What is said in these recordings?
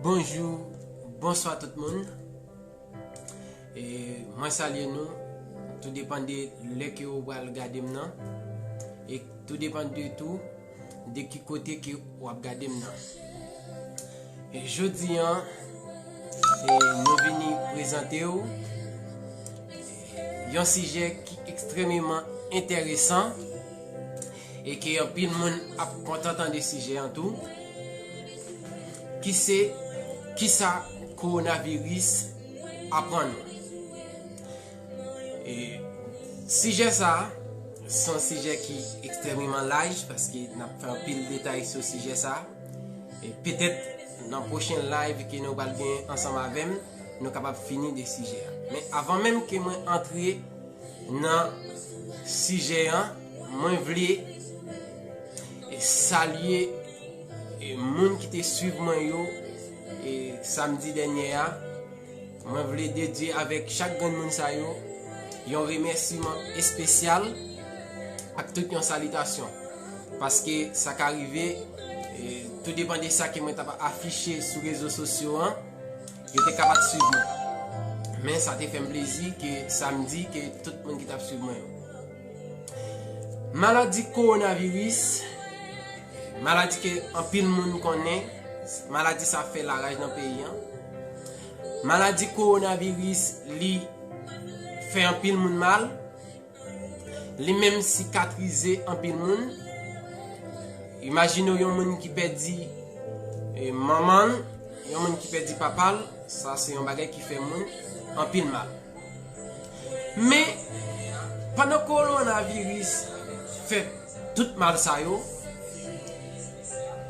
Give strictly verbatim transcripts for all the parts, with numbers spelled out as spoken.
Bonjou, bonswa tout moun. E mwen salye nou, tou depann de lè ke ou pral gade m nan, e tou depann de tou de ki kote ke w ap gade m nan. E jodi an, e nou vini prezante w yon sijè ki ekstrèmeman enteresan e ke anpil moun ap kontan tande sijè an tou, ki se kisa kowonaviris aprann nou. E sijè sa a, se yon sijè ki ekstrèmeman laj, paske n ap fè anpil detay sou sijè sa a. E petèt nan pwochen live ke nou pral gen ansanm avè m, nou kapab fini de sijè a. Men avan menm ke mwen antre nan sijè an, mwen vle e salye e moun ki te swiv mwen yo e samdi dènye a. Mwen vle dedye avèk chak grenn moun sa yo yon remèsiman espesyal ak tout yon salitasyon. Paske sa ka rive, e, tou depann de sa ke mwen t ap afiche sou rezo sosyo an, yo te ka pa t swiv mwen. Men sa te fè m plezi ke samdi ke tout moun ki t ap swiv mwen yo. Maladi kowonaviris, maladi ke anpil moun konnen, maladi sa fè laraj nan peyi an. Maladi kowonaviris, li fè anpil moun mal, li menm sikatrize anpil moun. Imajine w yon moun ki pèdi, e, manman l, yon moun ki pèdi papa l, sa se yon bagay ki fè moun anpil mal. Men, pandan kowonaviris fè tout mal sa yo,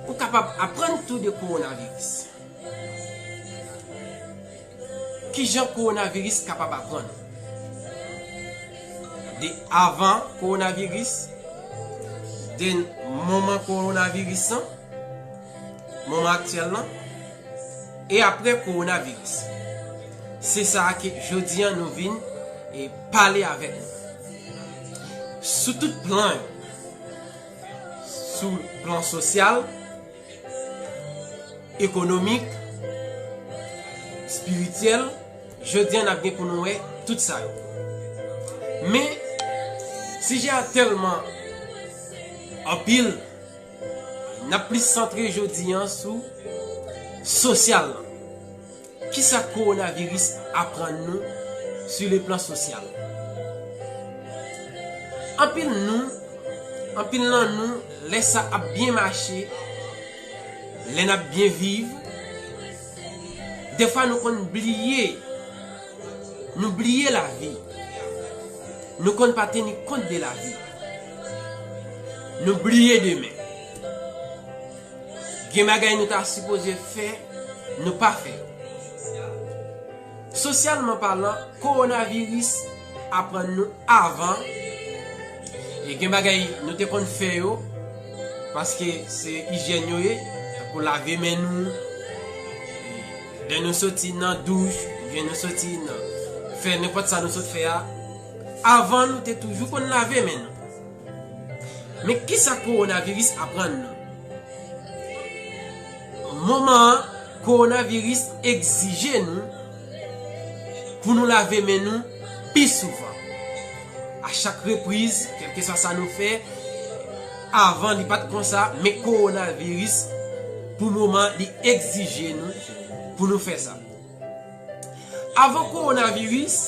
ou kapab aprann tou de kowonaviris. Kijan kowonaviris kapab aprann? De avan kowonaviris, de moman kowonaviris lan, moman aktyèl lan, e apre kowonaviris. Se sa a ke jodi an nou vin e pale avèk nou. Sou tout plan yo, sou plan sosyal, ekonomik, espirityèl, jodi an n ap gen pou nou wè tout sa yo. Men, sijè a tèlman anpil, n ap plis santre jodi an sou sosyal lan. Kisa kowonaviris aprann nou sou le plan sosyal? Anpil nou, anpil nan nou, lè sa ap byen mache, lè n ap byen viv, dèfwa nou konn bliye, nou bliye lavi. Nou konn pa teni kont de lavi. Nou bliye demen. Gen bagay nou ta sipoze fè, nou pa fè yo. Sosyalman palan, kowonaviris aprann nou avan. E gen bagay nou te konn fè yo, paske se ijyèn yo ye, tankou lave men nou, lè nou soti nan douch, oubyen nou soti nan, fè nenpòt sa nou sot fè a, avan nou te toujou konn lave men nou. Men kisa kowonaviris aprann nou? Moman an, kowonaviris egzije nou pou nou lave men nou pi souvan. A chak repriz, kèlkeswa sa nou fè, avan li pa t konsa, men kowonaviris, pou moman, li egzije nou pou nou fè sa. Avan kowonaviris,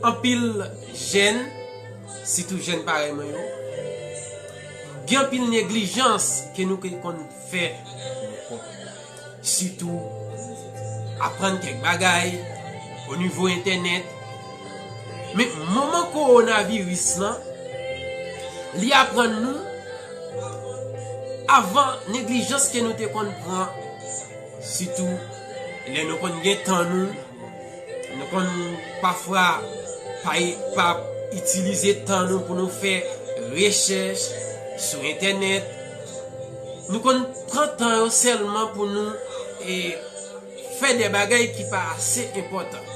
anpil jèn, sitou jèn parèy mwen yo, gen anpil neglijans ke nou te konn fè. Sitou aprann kèk bagay o nivo entènèt. Men moman kowonaviris lan, li aprann nou avan neglijans ke nou te konn pran, sitou lè nou konn gen tan nou, nou konn pafwa pa, pa itilize tan nou pou nou fè rechèch sou entènèt. Nou konn pran tan yo sèlman pou nou, e, fè de bagay ki pa ase enpòtan.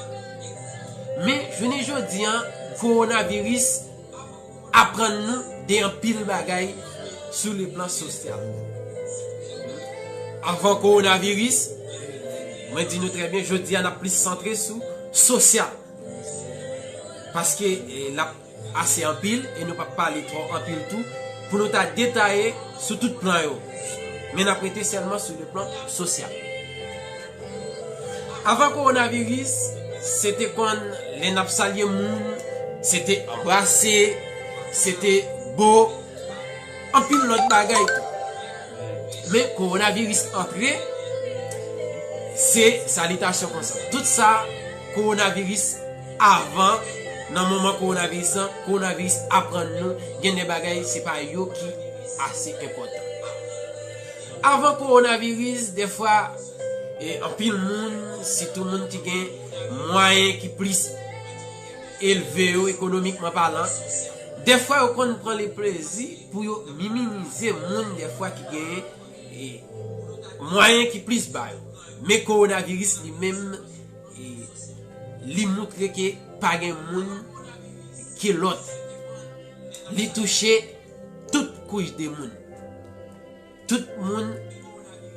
Men, jounen jodi an, kowonaviris aprann nou de anpil bagay sou le plan sosyal. Avan kowonaviris, mwen di nou trè byen, jodi a n ap plis santre sou sosyal. Paske eh, l ap ase anpil e nou p ap pale twò anpil tou pou nou ta detaye sou tout plan yo. Men n ap rete sèlman sou le plan sosyal. Avan kowonaviris, se te konn lè n ap salye moun, se te anbrase, se te bo, anpil lòt bagay tou. Men kowonaviris antre, se salitasyon konsa. Tout sa kowonaviris avan, nan moman kowonaviris lan, kowonaviris aprann nou gen de bagay se pa yo ki ase enpòtan. Avan kowonaviris, dèfwa e anpil moun, sitou moun ki gen mwayen ki plis elve yo ekonomikman palan, dèfwa yo konn pran le plezi pou yo minimize moun dèfwa ki gen e, mwayen ki plis ba yo. Men kowonaviris li menm, e, li moutre ke pa gen moun ke lòt. Li touche tout kouch de moun. Tout moun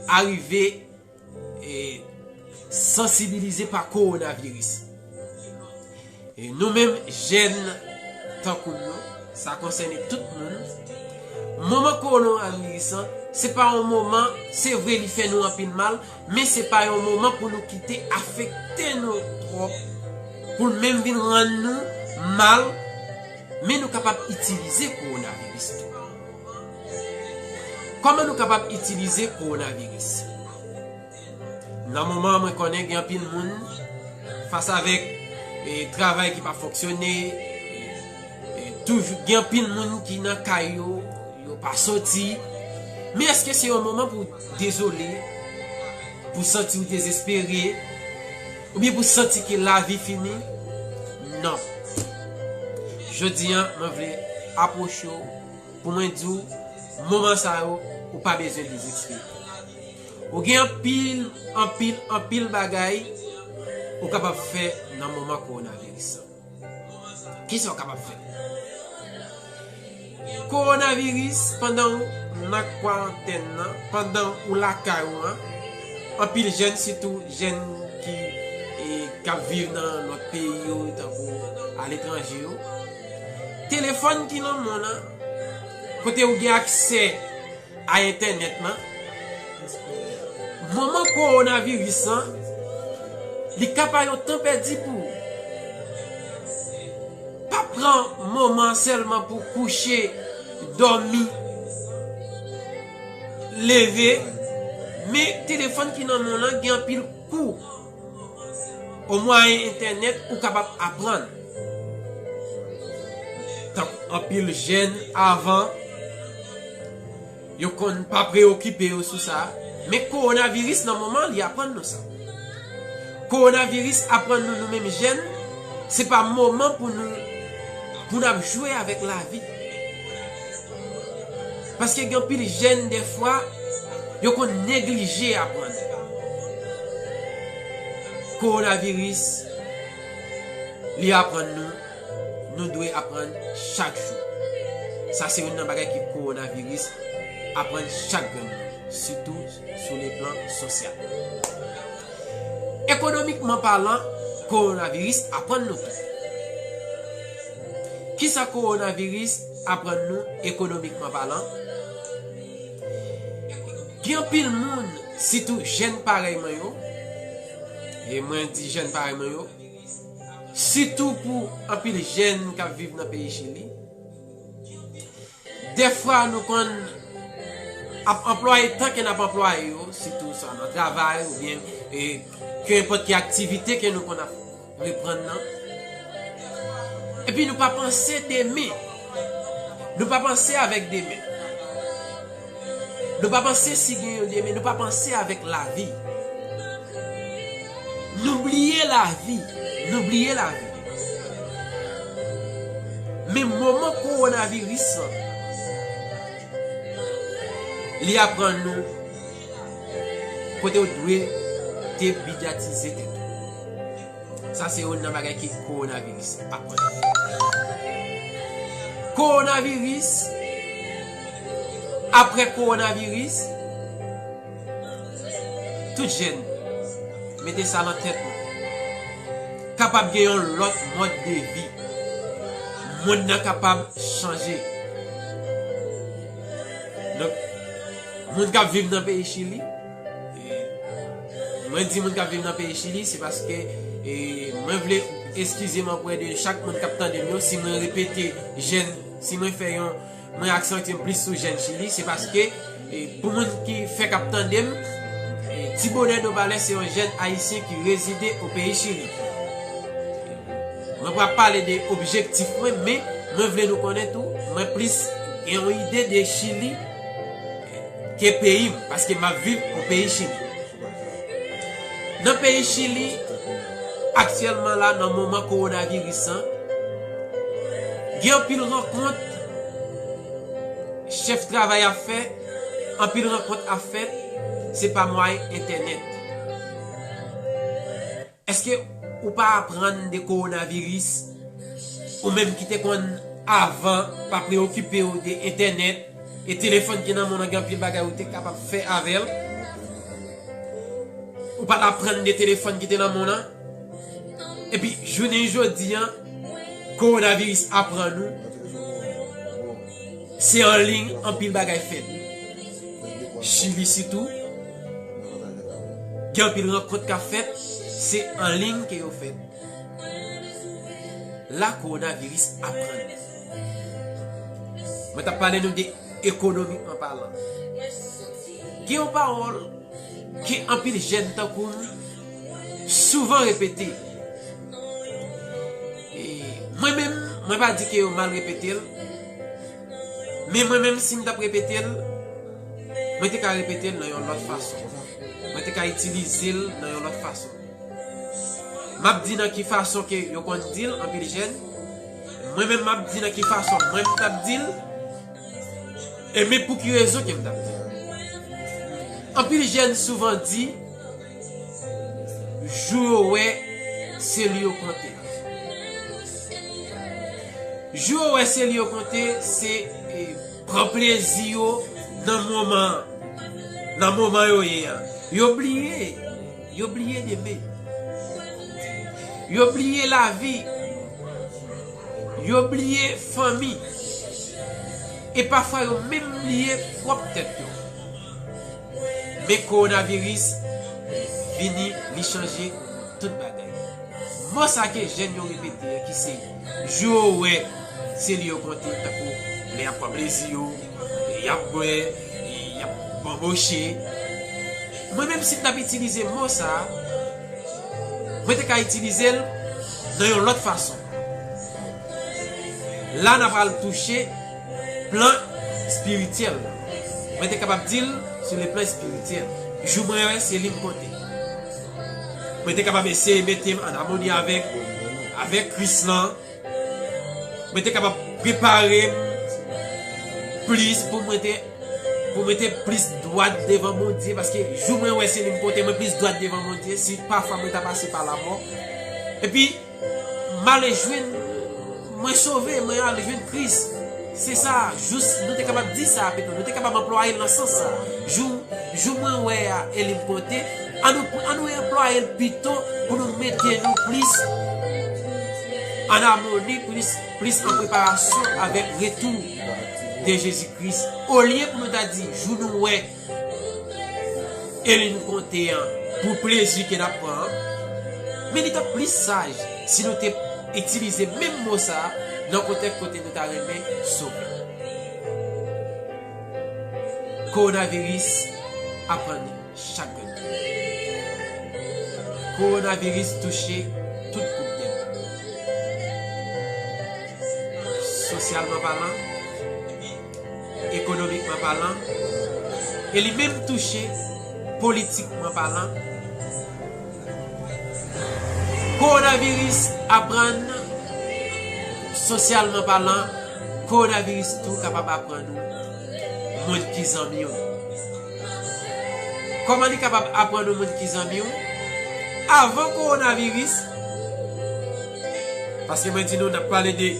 arive e, sansibilize pa kowonaviris. E nou menm jèn tankou nou, sa konsène tout moun. Moman kowonaviris lan, se pa yon moman, se vre li fè nou anpil mal, men se pa yon moman pou nou kite afekte nou twòp, pou l menm vin rann nou mal, men nou kapab itilize kowonaviris tou. Kòman nou kapab itilize kowonaviris? Nan moman an, mwen konnen gen anpil moun fas avèk e, travay ki pa fonksyone, e, e, toujou gen anpil moun ki nan kay yo, yo pa soti. Men èske se yon moman pou w dezole, pou w santi w dezespere, oubyen pou w santi ke lavi fini? Non. Jodi an, mwen vle apwoche w pou mwen di w, moman sa yo, ou pa bezwen dezespere. Ou gen anpil, anpil, anpil bagay ou kapab fè nan moman kowonaviris lan. Kisa w kapab fè? Kowonaviris, pandan w nan kwarantèn nan, pandan ou lakay ou an, anpil jèn, sitou jèn ki, e, k ap viv nan lòt peyi yo, tankou aletranje yo, telefòn ki nan men w lan, kote ou gen aksè a entènèt lan, moman kowonaviris lan, li ka pa yon tan pèdi pou ou. Pa pran moman sèlman pou kouche, dòmi, leve, men telefòn ki nan men w lan gen anpil kou. O mwayen entènèt, ou kapab aprann. Tank anpil jèn avan, yo konn pa preyokipe yo sou sa. Men kowonaviris nan moman li aprann nou sa. Kowonaviris aprann nou, nou menm jèn, se pa moman pou nou, pou n ap jwe avèk lavi. Paske gen anpil jèn, dèfwa, yo konn neglije aprann. Kowonaviris, li aprann nou, nou dwe aprann chak jou. Sa se youn nan bagay ke kowonaviris aprann chak grenn moun, sitou sou le plan sosyal. Ekonomikman palan, kowonaviris aprann nou tou. Kisa kowonaviris aprann nou ekonomikman palan? Gen anpil moun, sitou jèn parèy mwen yo, e mwen di jèn parèy mwen yo, sitou pou anpil jèn k ap viv nan peyi Chili, dèfwa nou konn ap anplwaye tan ke n ap anplwaye yo, sitou sa nan travay oubyen e, kenenpòt ki aktivite ke nou konn ap reprann nan. Epi nou pa panse demen. Nou pa panse avèk demen. Nou pa panse si gen yon demen. Nou pa panse avèk lavi. Nou bliye lavi. Nou bliye lavi. Men moman kowonaviris lan, li aprann nou kote w dwe demedyatize tèt ou. Sa se youn nan bagay ke kowonaviris aprann. Kowonaviris, apre kowonaviris, tout jèn, mete sa nan tèt nou. Kapab gen yon lòt mòd de vi. Mond nan kapab chanje. Donk, moun k ap viv nan peyi Chili, e, mwen di moun k ap viv nan peyi Chili, se paske, e, mwen vle eskize m anprè de chak moun k ap tande m yo, si mwen repete jèn, si mwen fè yon, mwen aksantye m plis sou jèn Chili, se paske, e, pou moun ki fèk ap tande m, e, Ti Bonè Dobalè se yon jèn ayisyen ki rezide o peyi Chili. Mwen p ap pale de objektif mwen, men mwen vle nou konnen tou, mwen plis gen yon ide de Chili ke peyi m, paske m ap viv o peyi Chili. Nan peyi Chili, aktyèlman la, nan moman kowonaviris an, gen anpil rankont chèf travay ap fè, anpil rankont ap fèt, se pa mwayen entènèt. Èske ou pa aprann de kowonaviris? Ou menm ki te konn avan pa preyokipe w de entènèt e telefòn ki nan men w nan, gen anpil bagay ou te kapab fè avè l. Ou pa t aprann de telefòn ki te nan men w nan. Epi, jounen jodi an, kowonaviris aprann nou se an liy anpil bagay fèt. Chili sitou, gen anpil rankont k ap fèt, se an liy ke yo fèt. La, kowonaviris aprann. Mwen t ap pale nou de ekonomikman palan. Gen yon pawòl ke anpil jèn tankou m souvan repete. E mwen menm, mwen pa di ke yo mal repete l, men mwen menm, si m t ap repete l, mwen te ka repete l nan yon lòt fason. Mwen te ka itilize l nan yon lòt fason. M ap di nan ki fason ke yo konn di l, anpil jèn. Mwen menm, m ap di nan ki fason mwen m t ap di l. E men pou ki rezon ke m t ap di l. Anpil jèn souvan di, jou yo wè, se li yo konte. Jou yo wè, se li yo konte, se, e, pran plezi yo nan moman, nan moman yo ye an. Yo bliye, yo bliye demen. Yo bliye lavi. Yo bliye fanmi. E pafwa yo menm bliye pwòp tèt yo. Men kowonaviris vini, li chanje tout bagay. Mo sa ke jèn yo repete an, ki se jou yo wè, se li yo konte, tankou lè y ap pran plezi yo, lè y ap bwè, lè y ap banboche. Mwen menm, si m t ap itilize mo sa, mwen te ka itilize l nan yon lòt fason. La, n a pral touche plan espirityèl. Mwen te kapab di l sou le plan espirityèl. Jou mwen wè, se li m konte. Mwen te kapab eseye mete m an amoni avèk, avèk Kris lan. Mwen te kapab prepare m plis pou mwen te, pou mwen te plis dwat devan Bondye, paske jou mwen wè se li m konte, mwen plis dwat devan Bondye, si pafwa mwen ta pase pa lamò. Epi, m ale jwenn, mwen sove, mwen ale jwenn Kris. Se sa, jous nou te kapab di sa, pito, nou te kapab anplwaye l nan sans sa. Jou, jou mwen wè a, e li m konte, an nou, an nou anplwaye l pito pou nou mete nou plis an amoni, plis, plis an preparasyon avèk retou de Jezi Kris. Olye pou nou ta di, jou nou wè, e li n konte an, pou plezi ke n ap pran an. Men li t ap plis saj si nou te itilize menm mo sa a nan kontèks kote nou ta renmen sove. Kowonaviris aprann chak grenn. Kowonaviris touche tout gwoup de moun. Sosyalman palan, ekonomikman palan, e li menm touche politikman palan. Kowonaviris aprann, sosyalman palan, kowonaviris tou kapab aprann ou moun ki zanmi w. Kòman li kapab aprann ou moun ki zanmi w? Avan kowonaviris, paske mwen di nou, n ap pale de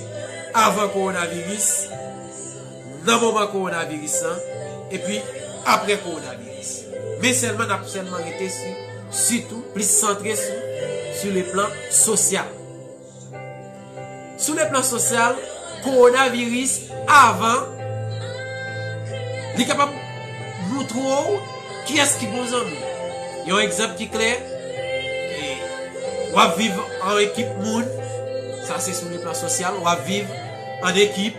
avan kowonaviris, nan moman kowonaviris lan, epi apre kowonaviris. Men sèlman n ap sèlman rete si, sitou plis santre sou, sou le plan sosyal. Sou le plan sosyal, kowonaviris avan, li kapab moutre w kiyès ki bon zanmi w. Yon egzanp ki klè, e, w ap viv an ekip moun, sa se sou le plan sosyal, w ap viv an ekip.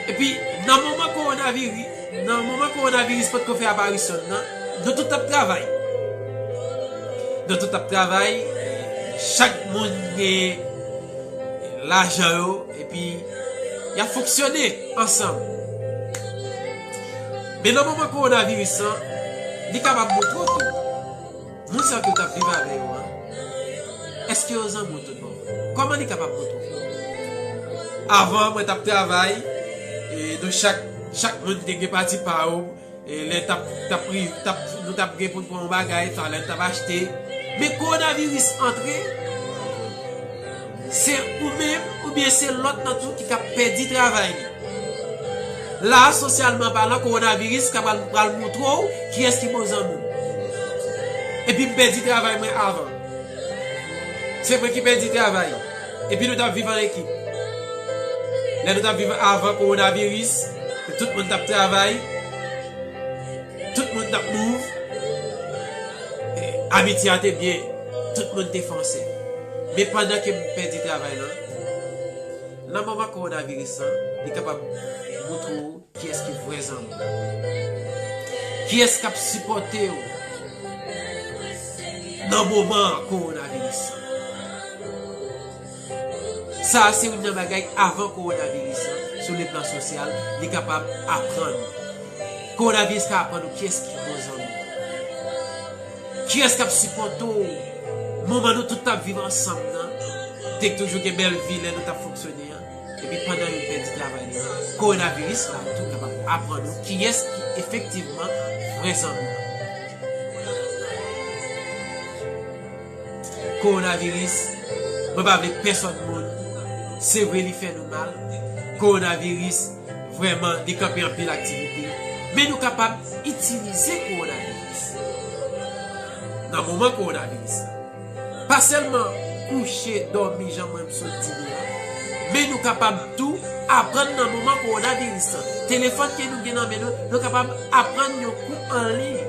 Epi, nan moman kowonaviris, nan moman kowonaviris potko fè aparisyon l nan, nou tout t ap travay. Nou tout t ap travay, chak moun gen lajan yo, epi y ap fonksyone ansanm. Men nan moman kowonaviris lan, li kapab moutre w tou, moun sa ke w t ap viv avè yo an, èske yo zanmi w tout bon? Kòman li kapab moutre w? Avan, mwen t ap travay, e, nou chak, chak moun te gen pati pa yo, e, lè t ap, t ap ri-, t ap, nou t ap gen pou n pran yon bagay, talè n t ap achte. Men kowonaviris antre, se ou menm oubyen se lòt lan tou ki ka pèdi travay li. La, sosyalman palan, kowonaviris ka pral, pral moutre w kiyès ki bon zanmi w. Epi m pèdi travay mwen avan. Se mwen ki pèdi travay. Epi nou t ap viv an ekip. Lè nou t ap viv avan kowonaviris, tout moun t ap travay, tout moun t ap move. E, amitye a te byen, tout moun te fè ansanm. Men pandan ke m pèdi travay lan, nan moman kowonaviris lan, li kapab moutre w kiyès ki vrè zanmi w. Kiyès k ap sipòte w nan moman kowonaviris lan. Sa a se youn nan bagay avan kowonaviris lan, sou le plan sosyal, li kapab aprann ou. Kowonaviris ka aprann ou kiyès ki bon zanmi w. Kiyès k ap sipòte w? Moman nou tout t ap viv ansanm nan, te toujou gen bèl vi lè nou t ap fonksyone an. Epi pandan yo pèdi travay li an, kowonaviris la tou kapab aprann ou kiyès ki efektivman vrè zanmi w. Kowonaviris, mwen pa vle pèsòn moun, se vre li fè nou mal. Kowonaviris, vrèman, li kanpe anpil aktivite. Men nou kapab itilize kowonaviris nan moman kowonaviris la. Pa sèlman kouche, dòmi, jan mwen m sot di nou an, men nou kapab tou aprann nan moman kowonaviris lan. Telefòn ke nou gen nan men nou, nou kapab aprann yon kou an liy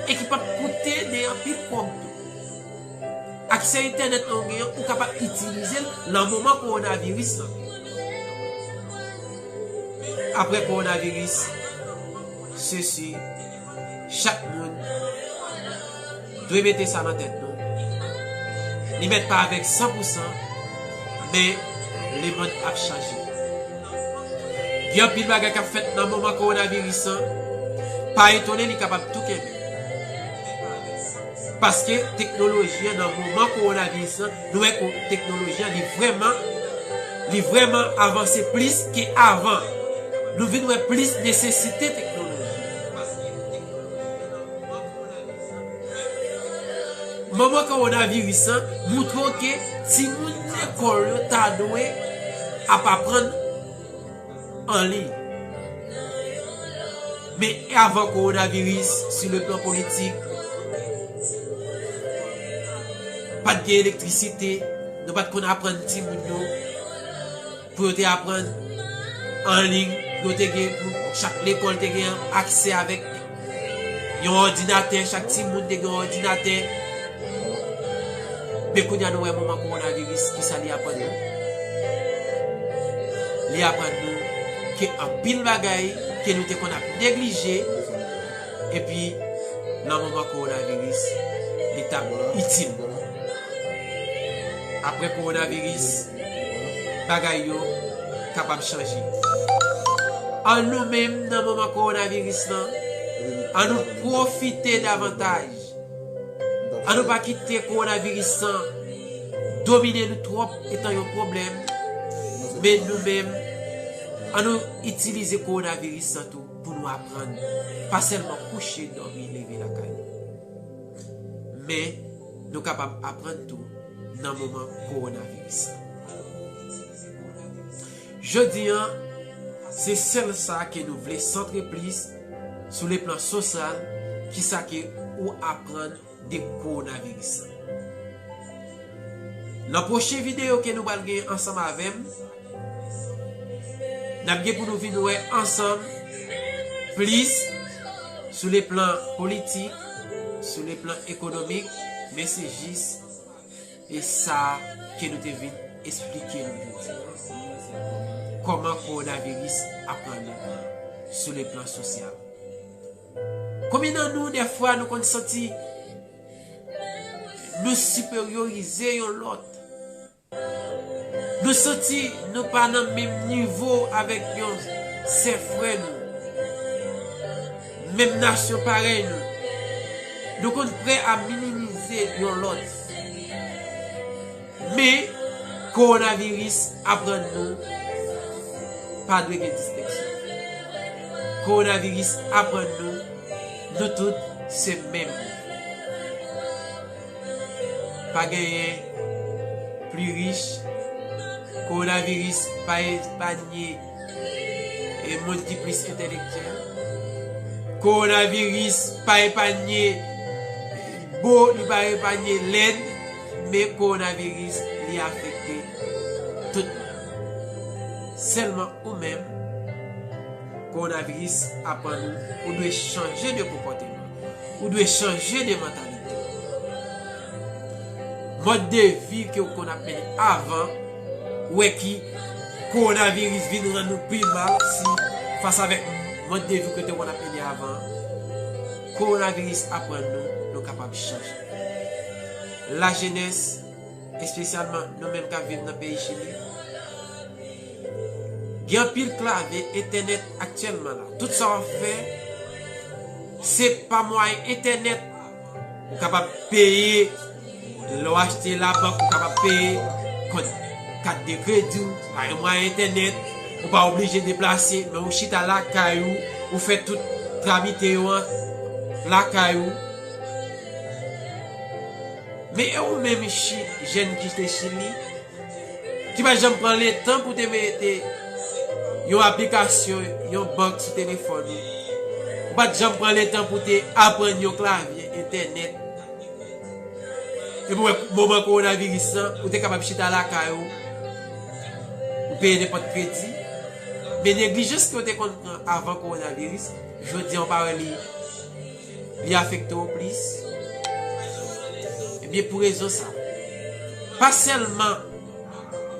e ki p ap koute de anpil kòb tou. Aksè entènèt lan ou genyen, ou kapab itilize l nan moman kowonaviris lan. Apre kowonaviris, se si, chak moun dwe mete sa nan tèt nou. Li mèt pa avèk san pou san, men lemonn ap chanje. Gen anpil bagay k ap fèt nan moman kowonaviris lan. Pa etone, li kapab tou kenbe. Paske teknoloji an nan moman kowonaviris lan, nou wè ko-, teknoloji an li vrèman, li vrèman avanse plis ke avan. Nou vin wè plis nesesite teknoloji. Moman kowonaviris lan moutre w ke timoun lekòl yo ta dwe ap aprann an liy. Men avan kowonaviris, sou le plan politik, pa t gen elektrisite, nou pa t konn aprann timoun yo pou yo te aprann an liy, pou yo te gen, pou chak lekòl te gen aksè avèk yon òdinatè, chak timoun te gen yon òdinatè. Men kounye a nou wè moman kowonaviris, kisa li aprann nou? Li aprann nou ke anpil bagay ke nou te konn ap neglije, epi nan moman kowonaviris, li t ap itil. Apre kowonaviris, bagay yo kapab chanje. An nou menm nan moman kowonaviris lan, an nou pwofite davantaj. An nou pa kite kowonaviris lan domine nou twòp etan yon pwoblèm, men nou menm, an nou itilize kowonaviris lan tou pou nou aprann, pa sèlman kouche, dòmi, leve lakay nou. Men, nou kapab aprann tou nan moman kowonaviris lan. Jodi an, se sèl sa ke nou vle santre plis sou le plan sosyal, kisa ke ou aprann de kowonaviris la. Nan pwochen videyo ke nou pral gen ansanm avè m, n ap gen pou nou vin wè ansanm plis sou le plan politik, sou le plan ekonomik, men se jis e sa ke nou te vin esplike nou jodi a. Kòman kowonaviris aprann nou sou le plan sosyal. Konbyen nan nou, dèfwa, nou konn santi nou siperyorize yon lòt? Nou santi nou pa nan menm nivo avèk yon sè frè nou, menm nasyon parèy nou. Nou konn prè a minimize yon lòt. Men, kowonaviris aprann nou pa dwe gen distenksyon. Kowonaviris aprann nou, nou tout se menm. Pa genyen pli rich. Kowonaviris pa epanye e moun ki plis entèlektyèl. Kowonaviris pa epanye bo, li pa epanye lèd, men kowonaviris, li afekte tout moun. Sèlman ou menm, kowonaviris aprann ou, ou dwe chanje de konpòteman. Ou dwe chanje de mantalite. Mòd de vi ke w konn ap mennen avan, ou wè ki kowonaviris vin rann ou pi mal si fas avèk mòd de vi ke w te konn ap mennen avan. Kowonaviris aprann nou, nou kapab chanje. Lajenès, espesyalman nou menm k ap viv nan peyi Chili, gen anpil klavye entènèt aktyèlman la. Tout sa w ap fè, se pa mwayen entènèt. Ou kapab peye, lè w achte labank, ou kapab peye kont kat de kredi w, pa gen mwayen entènèt, ou pa oblije deplase, men ou chita lakay ou, ou fè tout tramite yo an lakay ou. Men e ou menm, chi-, jèn ki te Chili, ki pa janm pran letan pou te mete yon aplikasyon, yon bank sou telefòn ou. Ou pa t janm pran letan pou te aprann yon klavye entènèt. Epi w wè, moman kowonaviris lan, ou te kapab chita lakay ou, ou peye nenpòt kredi. Men neglijans ke w te konn pran avan kowonaviris, jodi a w pa wè li, li afekte w plis. Ebyen, pou rezon sa, pa sèlman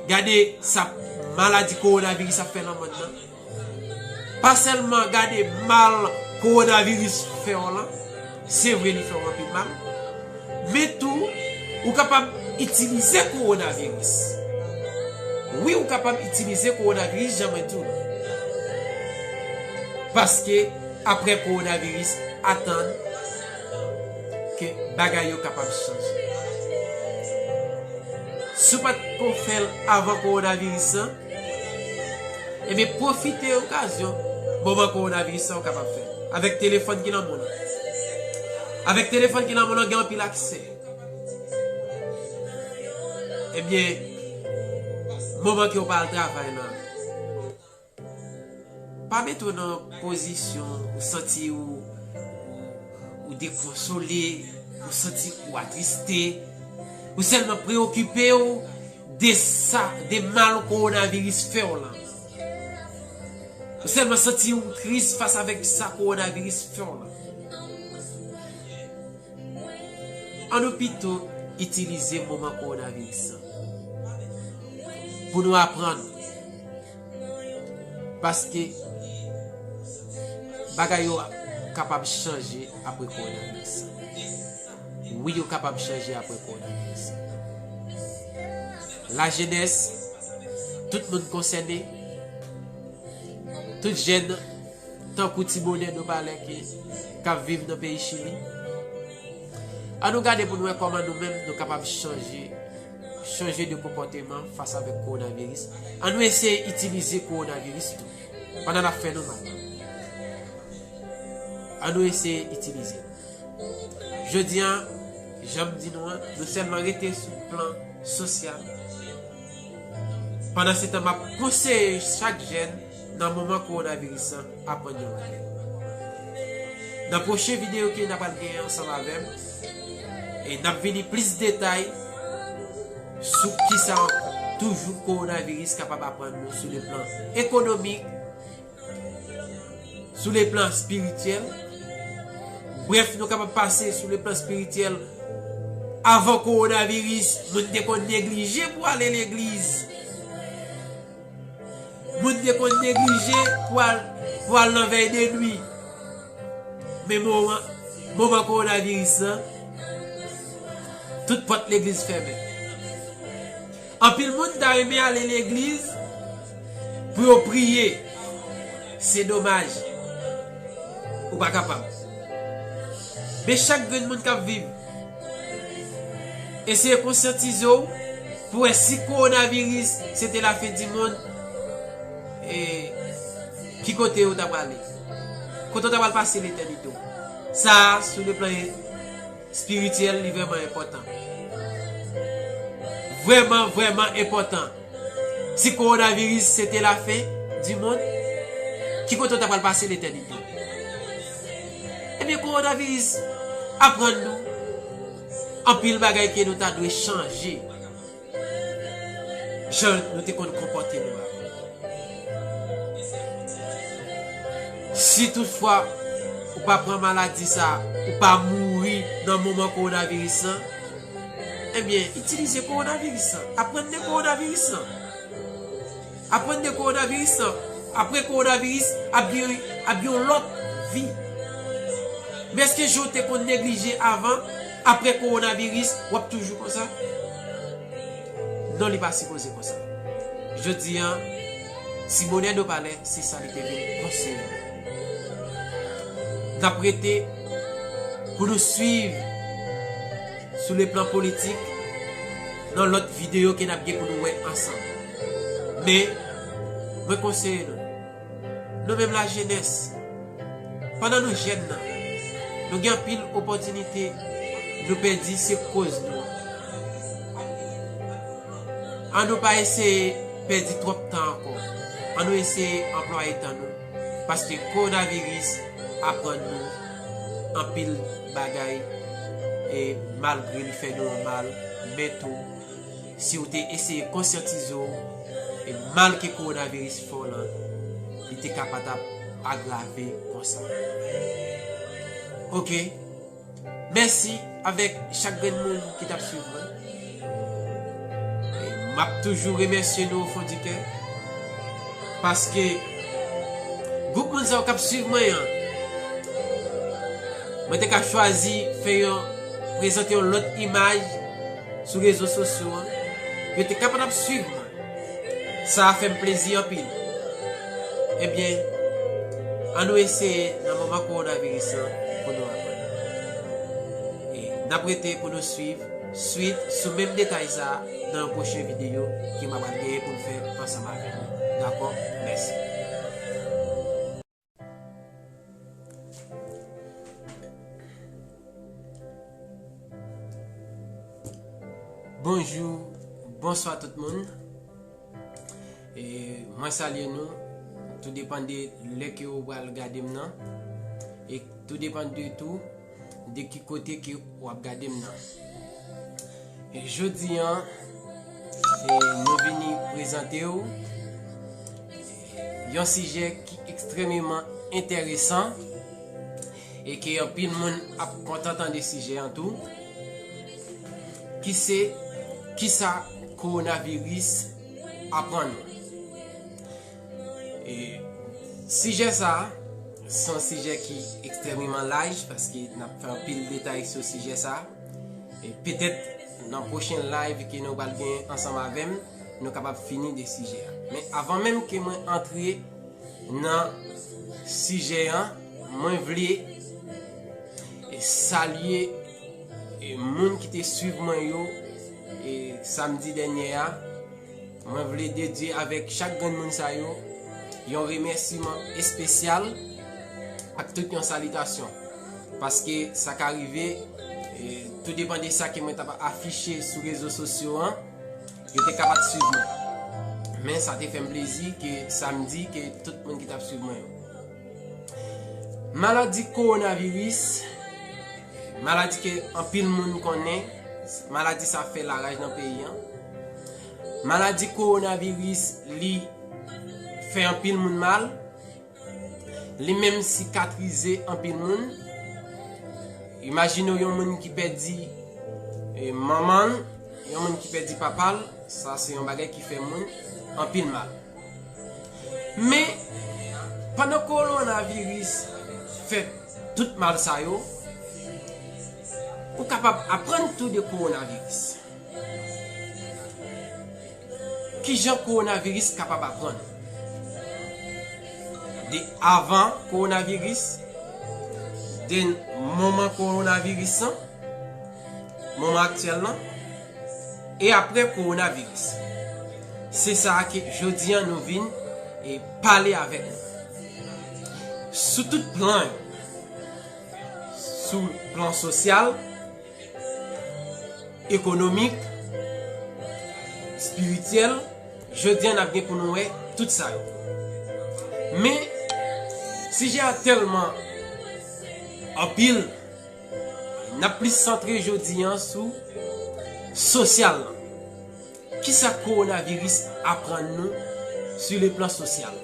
gade sa maladi kowonaviris ap fè nan mond lan. Pa sèlman gade mal kowonaviris fè w lan, se vre li fè w anpil mal, men tou, ou kapab itilize kowonaviris. Wi, ou kapab itilize kowonaviris, jan mwen di w. Paske apre kowonaviris, atann ke bagay yo kapab chanje. Si w pa t ko fè l avan kowonaviris lan, ebyen, pwofite okazyon moman kowonaviris lan ou kapab fè l. Avèk telefòn ki nan men w lan. Avèk telefòn ki nan men w lan, gen anpil aksè. Ebyen, moman ke w pa al travay lan, pa mete w nan pozisyon ou santi ou, ou, ou dekonsole, ou santi ou atriste, ou sèlman preokipe w de sa, de mal kowonaviris fè w lan. Ou sèlman santi ou tris fas avèk sa kowonaviris fè w lan. Ann nou pito itilize moman kowonaviris lan pou nou aprann. Paske bagay yo kapab chanje apre kowonaviris lan. Wi, yo kapab chanje apre kowonaviris lan. Lajenès, tout moun konsène, tout jèn, tankou ti bonè nou palè ke, k ap viv nan peyi Chili. Ann nou gade pou nou wè kòman nou menm nou kapab chanje, chanje de konpòteman fas avèk kowonaviris. Ann nou eseye itilize kowonaviris tou, pandan l ap fè nou mal. Ann nou eseye itilize l. Jodi a, jan m di nou an, nou sèlman rete sou plan sosyal. Pandansetan, m ap konseye chak jèn nan moman kowonaviris lan aprann yon bagay. Nan pwochen videyo ke n a pral genyen ansanm avè m, e n ap vini plis detay sou kisa ankò toujou kowonaviris kapab aprann nou sou le plan ekonomik, sou le plan espirityèl. Brèf, nou kapab pase sou le plan espirityèl. Avan kowonaviris, moun te konn neglije pou ale legliz. Moun te konn neglije pou al, pou al nan vèy de nwi. Men moman, moman kowonaviris lan, tout pòt legliz fèmen. Anpil moun ta renmen ale legliz pou yo priye. Se domaj. Ou pa kapab. Men chak grenn moun k ap viv, eseye konsyantize w pou wè si kowonaviris se te lafen di monn, e ki kote w ta prale? Kote w ta pral pase letènite w? Sa a, sou le plan espirityèl, li vrèman enpòtan. Vrèman, vrèman enpòtan. Si kowonaviris se te lafen di monn, ki kote w ta pral pase letènite? Ebyen, kowonaviris aprann nou anpil bagay ke nou ta dwe chanje jan nou te konn konpòte nou avan. Si toutfwa ou pa pran maladi sa, ou pa mouri nan moman kowonaviris lan, ebyen, itilize kowonaviris lan. Aprann de kowonaviris lan. Aprann de kowonaviris lan. Apre kowonaviris, ap gen, ap gen yon lòt vi. Men èske jan w te konn neglije avan, apre kowonaviris, w ap toujou konsa? Non, li pa sipoze konsa. Jodi a, si bonè do palè, se sa li te vin konseye. N ap rete pou nou swiv sou le plan politik nan lòt videyo ke n ap gen pou nou wè ansanm. Men, mwen konseye nou, nou menm lajenès, pandan nou jèn nan, nou gen anpil opòtinite nou pèdi se koz nou. An nou pa eseye pèdi twòp tan ankò. An nou eseye anplwaye tan nou. Paske kowonaviris aprann nou anpil bagay, e malgre li fè nou yon mal, men tou, si w te eseye konsyantize w, e mal ke kowonaviris fè w lan, li te ka pa t ap agrave konsa. Oke. Mèsi avèk chak grenn moun ki t ap swiv mwen. E m ap toujou remèsye nou o fon di kè. Paske gwoup moun sa yo k ap swiv mwen an, mwen te ka chwazi fè yon, prezante yon lòt imaj sou rezo sosyo an. Yo te ka pa t ap swiv mwen. Sa a fè m plezi anpil. Ebyen, an nou eseye nan moman kowonaviris lan pou nou aprann. E n ap rete pou nou swiv swit sou menm detay sa a nan yon pwochen videyo ke m ap al genyen pou m fè ansanm avèk nou. Dakò? Mèsi. Bonjou, bonswa tout moun. E mwen salye nou, tou depann de lè ke ou pral gade m nan. E tou depann de tou, de ki kote ke w ap gade m nan. E jodi an, e nou vini prezante w yon sijè ki ekstrèmeman enteresan e ke anpil moun ap kontan tande sijè an tou, ki se kisa kowonaviris aprann nou. E sijè sa a, se yon sijè ki ekstrèmeman laj, paske n ap fè anpil detay sou sijè sa a. E petèt nan pwochen live ke nou pral gen ansanm avè m, nou kapab fini de sijè a. Men avan menm ke mwen antre nan sijè an, mwen vle, e, salye, e, moun ki te swiv mwen yo, e, samdi dènye a. Mwen vle dedye avèk chak grenn moun sa yo yon remèsiman espesyal ak tout yon salitasyon. Paske sa ka rive, e, tou depann de sa ke mwen t ap afiche sou rezo sosyo an, yo te ka pa t swiv mwen. Men sa te fè m plezi ke sa m di ke tout moun ki t ap swiv mwen yo. Maladi kowonaviris, maladi ke anpil moun konnen, maladi sa fè laraj nan peyi an. Maladi kowonaviris, li fè anpil moun mal. Li menm sikatrize anpil moun. Imajine w yon moun ki pèdi, eh, manman l, yon moun ki pèdi papa l, sa se yon bagay ki fè moun anpil mal. Men, pandan kowonaviris fè tout mal sa yo, ou kapab aprann tou de kowonaviris. Kijan kowonaviris kapab aprann? De avan kowonaviris, de moman kowonaviris lan, moman aktyèl lan, e apre kowonaviris. Se sa ke jodi an nou vin e pale avèk nou. Sou tout plan yo, sou plan sosyal, ekonomik, espirityèl, jodi an n ap gen pou nou wè tout sa yo. Men, sijè a tèlman anpil, n ap plis santre jodi an sou sosyal lan. Kisa kowonaviris aprann nou sou le plan sosyal?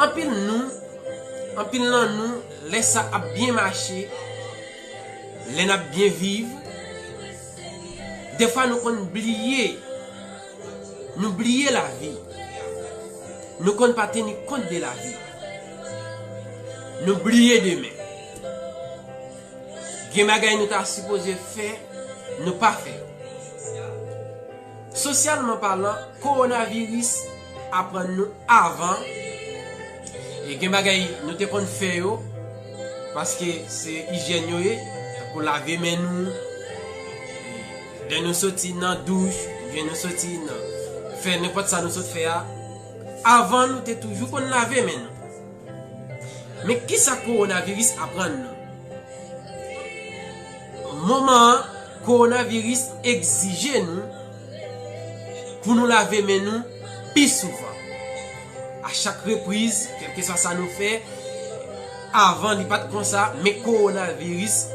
Anpil nou, anpil nan nou, lè sa ap byen mache, lè n ap byen viv, defwa nou konn bliye, nou bliye lavi. Nou konn pa teni kont de lavi. Nou bliye demen. Gen bagay nou ta sipoze fè, nou pa fè. Sosyalman palan, kowonaviris aprann nou avan, e gen bagay nou te konn fè yo, paske se ijyèn yo ye, tankou lave men nou, lè nou soti nan douch, oubyen nou soti nan, fè nenpòt sa nou sot fè a, avan nou te toujou konn lave men nou. Men kisa kowonaviris aprann nou? Moman an, kowonaviris egzije nou pou nou lave men nou pi souvan. A chak repriz, kèlkeswa sa nou fè, avan li pa t konsa, men kowonaviris,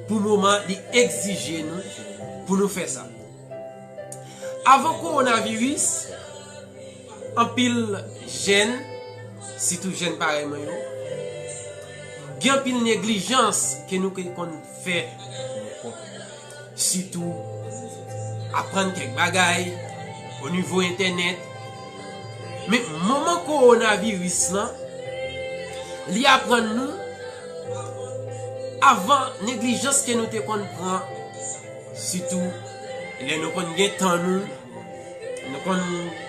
pou moman, li egzije nou pou nou fè sa. Avan kowonaviris, anpil jèn, sitou jèn parèy mwen yo, gen anpil neglijans ke nou te konn fè. Sitou aprann kèk bagay o nivo entènèt. Men moman kowonaviris lan, li aprann nou avan neglijans ke nou te konn pran, sitou lè nou konn gen tan nou, nou konn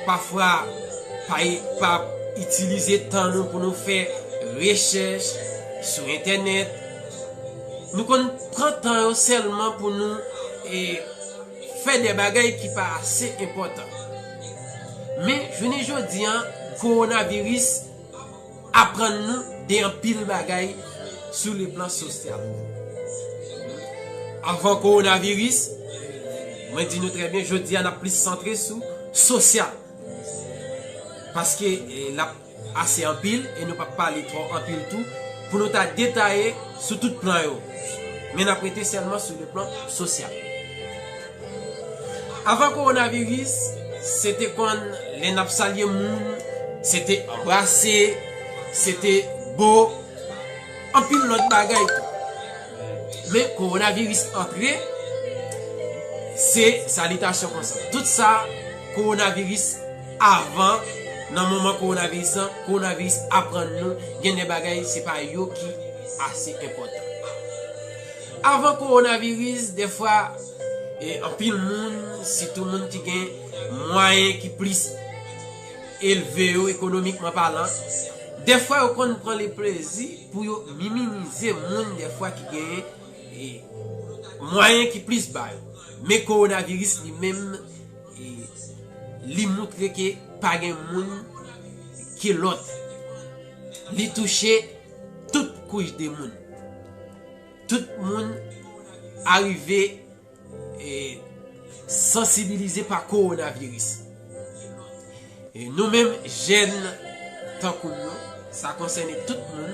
pafwa pa, pa itilize tan nou pou nou fè rechèch sou entènèt. Nou konn pran tan yo sèlman pou nou, e, fè de bagay ki pa ase enpòtan. Men, jounen jodi an, kowonaviris aprann nou de anpil bagay sou le plan sosyal. Avan kowonaviris, mwen di nou trè byen, jodi a n ap plis santre sou sosyal. Paske, e, l ap ase anpil, e nou p ap pale twò anpil tou, pou nou ta detaye sou tout plan yo. Men n ap rete sèlman sou le plan sosyal. Avan kowonaviris, se te konn lè n ap salye moun, se te anbrase, se te bo, anpil lòt bagay tou. Men kowonaviris antre, se salitasyon konsa. Tout sa, kowonaviris avan, nan moman kowonaviris lan, kowonaviris aprann nou, gen de bagay, se pa yo ki ase enpòtan. Avan kowonaviris, dèfwa, e, anpil moun, sitou moun ki gen mwayen ki plis elve yo ekonomikman palan, dèfwa yo konn pran le plezi pou yo minimize moun dèfwa ki genyen, e, mwayen ki plis ba yo. Men kowonaviris li menm, e, li moutre ke pa gen moun ke lòt. Li touche tout kouch de moun. Tout moun arive, e, sansibilize pa kowonaviris. E nou menm jèn tankou nou, sa konsène tout moun.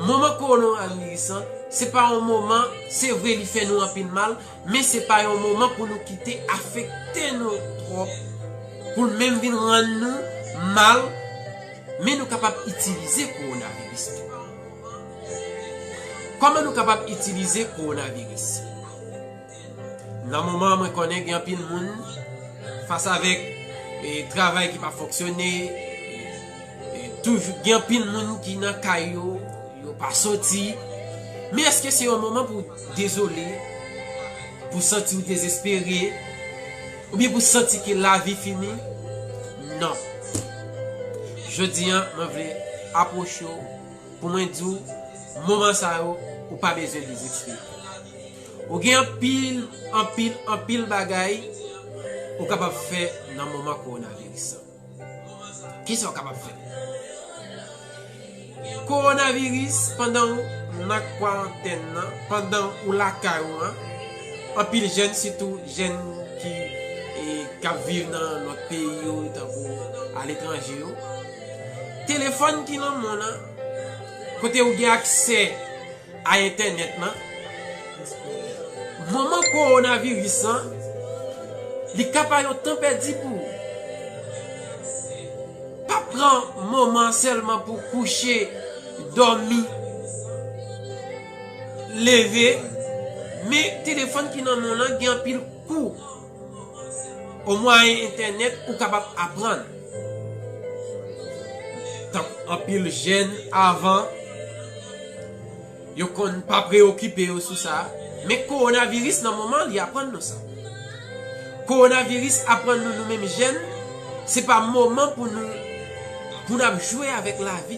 Moman kowonaviris an, se pa yon moman, se vre li fè nou anpil mal, men se pa yon moman pou nou kite afekte nou twòp, pou l menm vin rann nou mal, men nou kapab itilize kowonaviris tou. Kòman nou kapab itilize kowonaviris? Nan moman an, mwen konnen gen anpil moun fas avèk e, travay ki pa fonksyone, e, e, toujou gen anpil moun ki nan kay yo, yo pa soti. Men èske se yon moman pou dezole, pou santi w dezespere, oubyen pou santi ke lavi fini? Non. Jodi an, mwen vle apwoche w pou mwen di w, moman sa yo, ou pa bezwen dezespere. Ou gen anpil, anpil, anpil bagay ou kapab fè nan moman kowonaviris an. Kisa ou kapab fè? Kowonaviris, pandan ou nan kwarantèn nan, pandan ou lakay ou an, anpil jèn, sitou jèn ki, e, k ap viv nan lòt peyi yo, tankou aletranje yo, telefòn ki nan men w lan, kote ou gen aksè a entènèt lan, moman kowonaviris lan, li ka pa yon tan pèdi pou ou. Pa pran moman sèlman pou kouche, dòmi, leve, men telefòn ki nan men w lan gen anpil kou. O mwayen entènèt, ou kapab aprann. Tank anpil jèn avan, yo konn pa preyokipe yo sou sa. Men kowonaviris nan moman li aprann nou sa. Kowonaviris aprann nou, nou menm jèn, se pa moman pou nou, pou n ap jwe avèk lavi.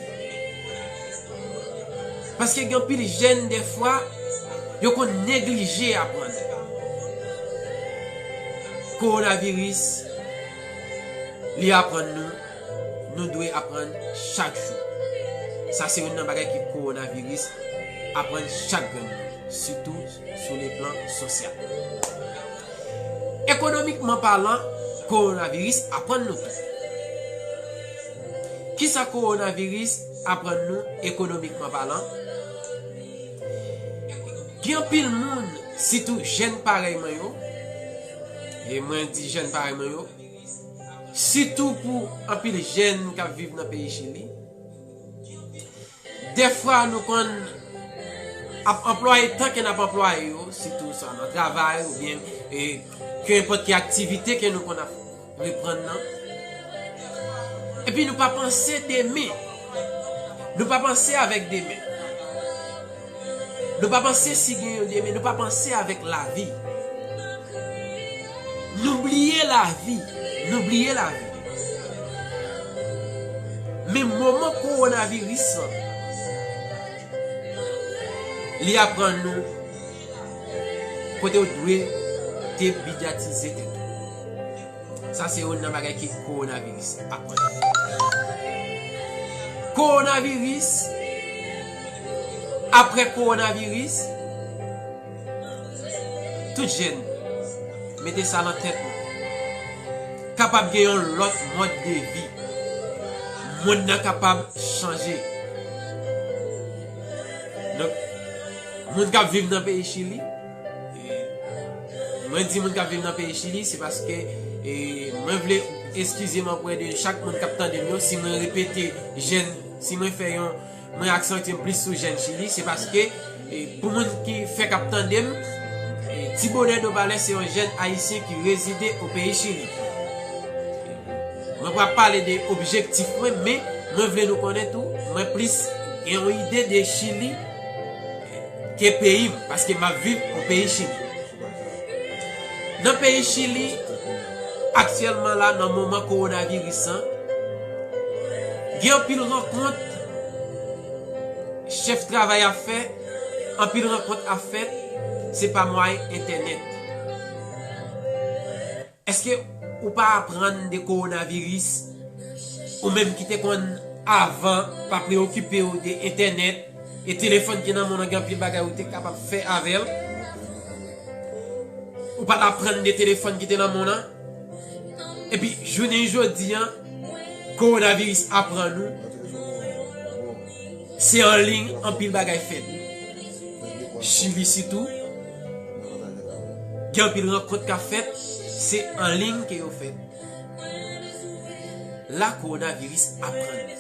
Paske gen anpil jèn, dèfwa, yo konn neglije aprann. Kowonaviris, li aprann nou, nou dwe aprann chak jou. Sa se youn nan bagay ke kowonaviris aprann chak grenn moun, sitou sou le plan sosyal. Ekonomikman palan, kowonaviris aprann nou tou. Kisa kowonaviris aprann nou ekonomikman palan? Gen anpil moun, sitou jèn parèy mwen yo, e mwen di jèn parèy mwen yo, sitou pou anpil jèn k ap viv nan peyi Chili, dèfwa nou konn ap anplwaye tan ke n ap anplwaye yo, sitou sa nan travay oubyen, e, kenenpòt ki aktivite ke nou konn ap reprann nan. Epi nou pa panse demen. Nou pa panse avèk demen. Nou pa panse si gen yon demen. Nou pa panse avèk lavi. Nou bliye lavi. Nou bliye lavi. Men moman kowonaviris lan, li aprann nou kote w dwe debidyatize tèt ou. Sa se youn nan bagay ke kowonaviris aprann. Kowonaviris, apre kowonaviris, tout jèn, mete sa nan tèt nou. Kapab gen yon lòt mòd de vi. Mond nan kapab chanje. Donk, moun k ap viv nan peyi Chili, e, mwen di moun k ap viv nan peyi Chili, se paske, e, mwen vle eskize m anprè de chak moun k ap tande m yo, si mwen repete jèn, si mwen fè yon, mwen aksantye m plis sou jèn Chili, se paske, e, pou moun ki fèk ap tande m, e, Ti Bonè Dobalè se yon jèn ayisyen ki rezide o peyi Chili. Mwen p ap pale de objektif mwen, men mwen vle nou konnen tou, mwen plis gen yon ide de Chili ke peyi m, paske m ap viv o peyi Chili. Nan peyi Chili, aktyèlman la, nan moman kowonaviris lan, gen anpil rankont chèf travay ap fè, anpil rankont ap fèt, se pa mwayen entènèt. Èske ou pa aprann de kowonaviris? Ou menm ki te konn avan pa preyokipe w de entènèt e telefòn ki nan men w lan, gen anpil bagay ou te kapab fè avè l. Ou pa t aprann de telefòn ki te nan men w lan? Epi, jounen jodi a, kowonaviris aprann nou, se an liy anpil bagay fèt. Chili sitou, gen anpil rankont k ap fèt, se an liy ke yo fèt. La kowonaviris aprann nou.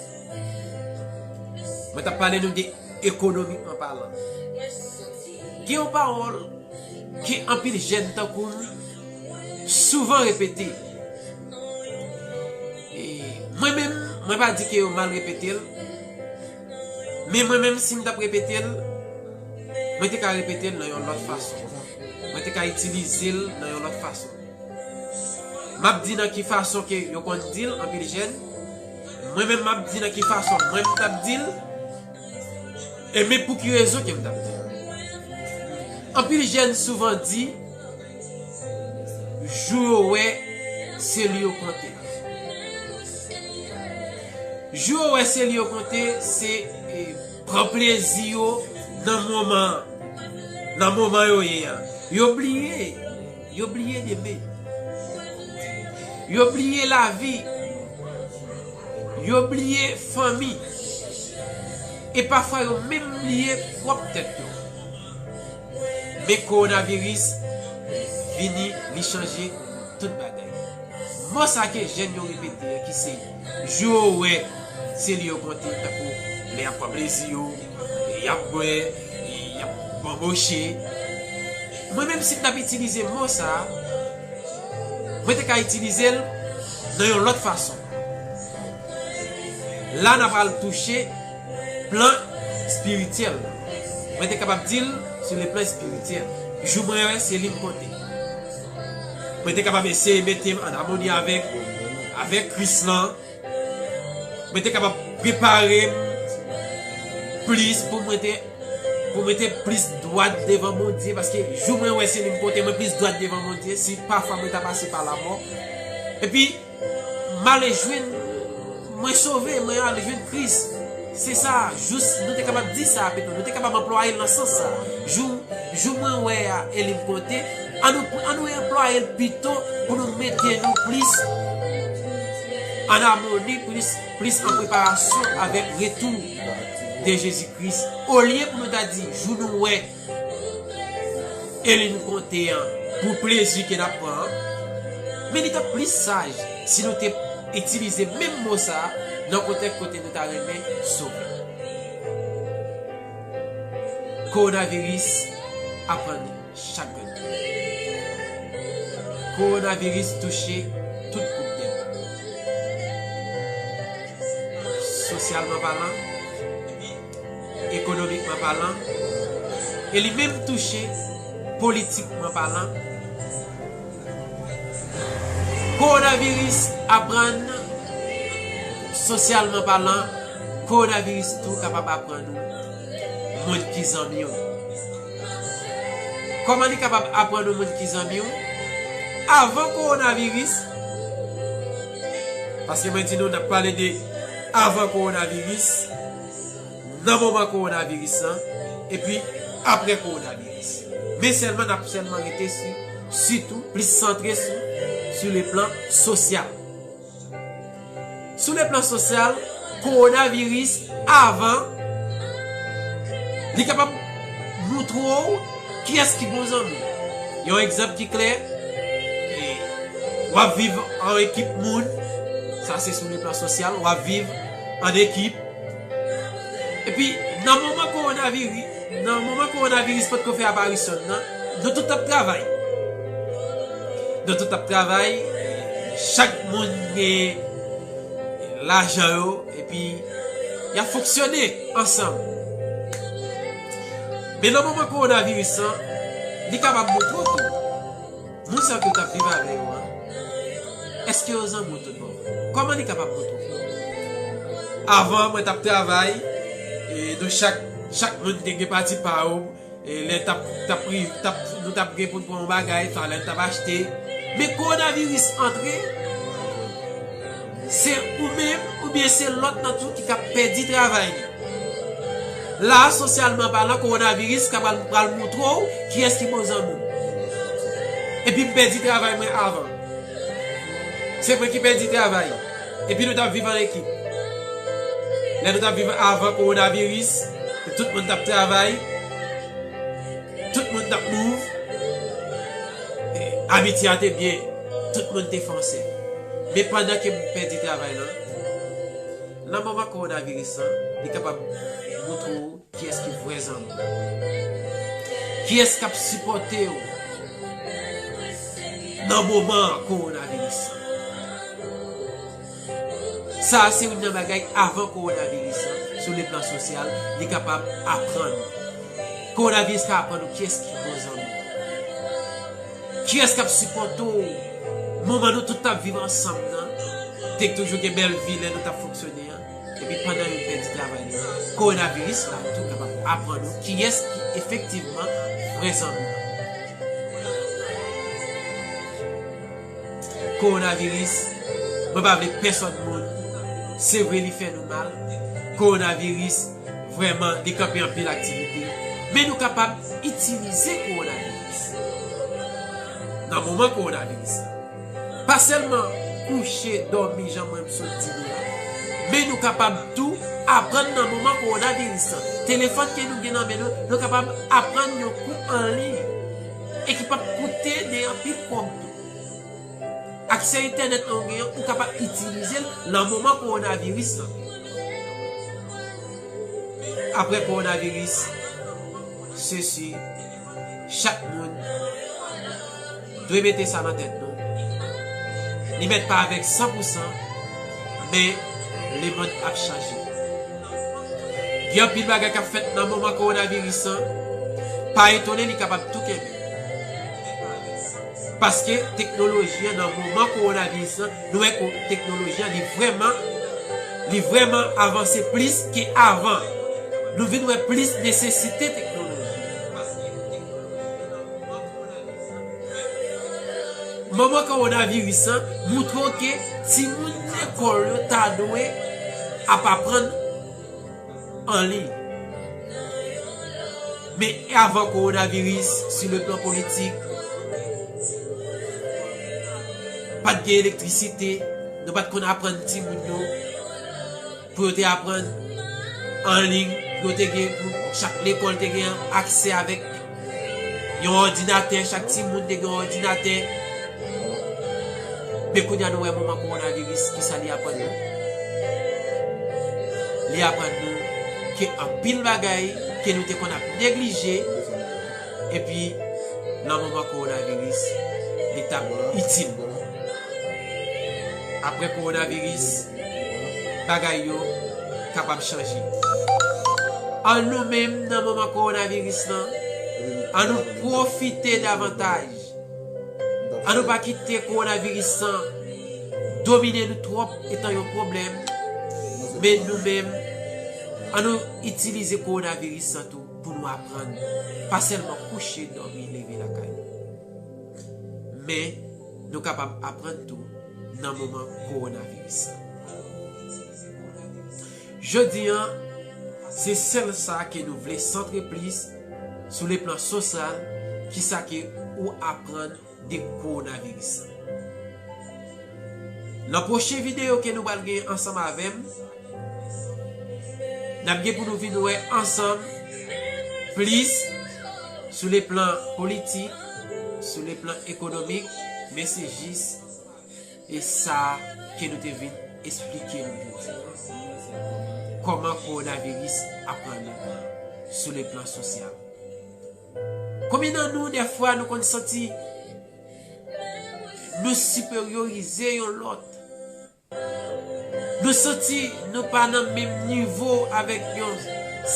Mwen t ap pale nou de ekonomikman palan. Gen yon pawòl ke anpil jèn tankou m souvan repete. E mwen menm, mwen pa di ke yo mal repete l, men mwen menm, si m t ap repete l, mwen te ka repete l nan yon lòt fason. Mwen te ka itilize l nan yon lòt fason. M ap di nan ki fason ke yo konn di l, anpil jèn. Mwen menm, m ap di nan ki fason mwen m t ap di l. E men pou ki rezon ke m t ap di l. Anpil jèn souvan di, jou yo wè, se li yo konte. Jou yo wè, se li yo konte, se, e, pran plezi yo nan moman, nan moman yo ye a. Yo bliye, yo bliye demen. Yo bliye lavi. Yo bliye fanmi. E pafwa yo menm bliye pwòp tèt yo. Men kowonaviris vini, li chanje tout bagay. Mo sa ke jèn yo repete an, ki se jou yo wè, se li yo konte, tankou lè y ap pran plezi yo, y ap bwè, y ap banboche. Mwen menm, si m t ap itilize mo sa, mwen te ka itilize l nan yon lòt fason. La, n a pral touche plan espirityèl. Mwen te kapab di l sou le plan espirityèl. Jou mwen wè, se li m konte. Mwen te kapab eseye mete m an amoni avèk, avèk Kris lan. Mwen te kapab prepare m plis pou mwen te, pou mwen te plis dwat devan Bondye, paske jou mwen wè se li m konte, mwen plis dwat devan Bondye, si pafwa mwen ta pase pa lamò. Epi, m ale jwenn, mwen sove, mwen ale jwenn Kris. Se sa, jous nou te kapab di sa pito, nou te kapab anplwaye l nan sans sa. Jou, jou mwen wè a, e li m konte, an nou, an nou anplwaye l pito pou nou mete nou plis an amoni, plis, plis an preparasyon avèk retou de Jezi Kris. Olye pou nou ta di, jou nou wè, e li n konte an, pou plezi ke n ap pran an. Men li t ap plis saj si nou te itilize menm mo sa a nan kontèks kote nou ta renmen sove. Kowonaviris aprann chak grenn moun. Kowonaviris touche tout gwoup de moun. Sosyalman palan, ekonomikman palan, e li menm touche politikman palan. Kowonaviris aprann, sosyalman palan, kowonaviris tou kapab aprann ou moun ki zanmi w. Kòman li kapab aprann ou moun ki zanmi w? Avan kowonaviris, paske mwen di nou, n ap pale de avan kowonaviris, nan moman kowonaviris lan, epi apre kowonaviris. Men sèlman, n ap sèlman rete si, sitou, plis santre sou, sou le plan sosyal. Sou le plan sosyal, kowonaviris avan, li kapab moutre w kiyès ki bon zanmi w. Yon egzanp ki klè, e, w ap viv an ekip moun, sa se sou le plan sosyal, w ap viv an ekip. Epi, nan moman kowonaviris, nan moman kowonaviris potko fè aparisyon l nan, nou tout t ap travay. Nou tout t ap travay, chak moun gen lajan yo, epi y ap fonksyone ansanm. Men nan moman kowonaviris lan, li kapab moutre w tou. Moun sa ke w t ap viv avè yo a, èske yo zanmi w tout bon? Kòman li kapab moutre w? Avan, mwen t ap travay, e, nou chak, chak moun te gen pati pa yo, e, lè t ap, t ap ri-, t ap, nou t ap gen pou n pran yon bagay, sa lè n t ap achte. Men kowonaviris antre, se ou menm oubyen se lòt lan tou ki ka pèdi travay li. La, sosyalman palan, kowonaviris ka pral, pral moutre w kiyès ki bon zanmi w. Epi m pèdi travay mwen avan. Se mwen ki pèdi travay. Epi nou t ap viv an ekip. Lè nou t ap viv avan kowonaviris, tout moun t ap travay, tout moun t ap move. E, amitye a te byen, tout moun te fè ansanm. Men pandan ke m pèdi travay lan, nan moman kowonaviris lan, li kapab montre w kiyès ki vrè zanmi w. Kiyès k ap sipòte w nan moman kowonaviris lan. Sa a se youn nan bagay avan kowonaviris lan, sou le plan sosyal, li kapab aprann ou. Kowonaviris ka aprann ou kiyès ki bon zanmi w. Kiyès k ap sipòte w? Moman nou tout t ap viv ansanm nan, te toujou gen bèl vi lè nou t ap fonksyone an. Epi pandan yo pèdi travay yo, kowonaviris la tou kapab aprann ou kiyès ki efektivman vrè zanmi w. Kowonaviris, mwen pa vle pèsòn moun. Se vre li fè nou mal. Kowonaviris, vrèman, li kanpe anpil aktivite. Men nou kapab itilize kowonaviris nan moman kowonaviris la. Pa sèlman kouche, dòmi, jan mwen m sot di nou la. Men nou kapab tou aprann nan moman kowonaviris la. Telefòn ke nou gen nan men nou, nou kapab aprann yon kou an liy e ki p ap koute de anpil kòb tou. Aksè entènèt lan ou genyen, ou kapab itilize l nan moman kowonaviris lan. Apre kowonaviris, se si, chak moun dwe mete sa nan tèt nou. Li mèt pa avèk san pou san, men lemonn ap chanje. Gen anpil bagay k ap fèt nan moman kowonaviris lan. Pa etone, li kapab tou kenbe. Paske teknoloji an nan moman kowonaviris lan, nou wè ke teknoloji an li vrèman, li vrèman avanse plis ke avan. Nou vin wè plis nesesite teknoloji. Moman kowonaviris lan montre w ke timoun lekòl yo ta dwe ap aprann an liy. Men avan kowonaviris, sou le plan politik, pa t gen elektrisite, nou pa t konn aprann timoun yo pou yo te aprann an liy, pou yo te gen, pou chak lekòl te gen aksè avèk yon òdinatè, chak timoun te gen yon òdinatè. Men kounye a nou wè moman kowonaviris, kisa li aprann nou? Li aprann nou ke anpil bagay ke nou te konn ap neglije, epi nan moman kowonaviris, li t ap itil. Apre kowonaviris, bagay yo kapab chanje. An nou menm nan moman kowonaviris lan, an nou pwofite davantaj. An nou pa kite kowonaviris lan domine nou twòp etan yon pwoblèm, men nou menm, an nou itilize kowonaviris lan tou pou nou aprann, pa sèlman kouche, dòmi, leve lakay nou. Men, nou kapab aprann tou nan moman kowonaviris lan. Jodi an, se sèl sa ke nou vle santre plis sou le plan sosyal, kisa ke ou aprann de kowonaviris lan. Nan pwochen videyo ke nou pral gen ansanm avè m, n ap gen pou nou vin wè ansanm plis sou le plan politik, sou le plan ekonomik, men se jis e sa ke nou te vin esplike nou jodi a. Kòman kowonaviris aprann nou sou le plan sosyal? Konbyen nan nou, dèfwa, nou konn santi nou siperyorize yon lòt? Nou santi nou pa nan menm nivo avèk yon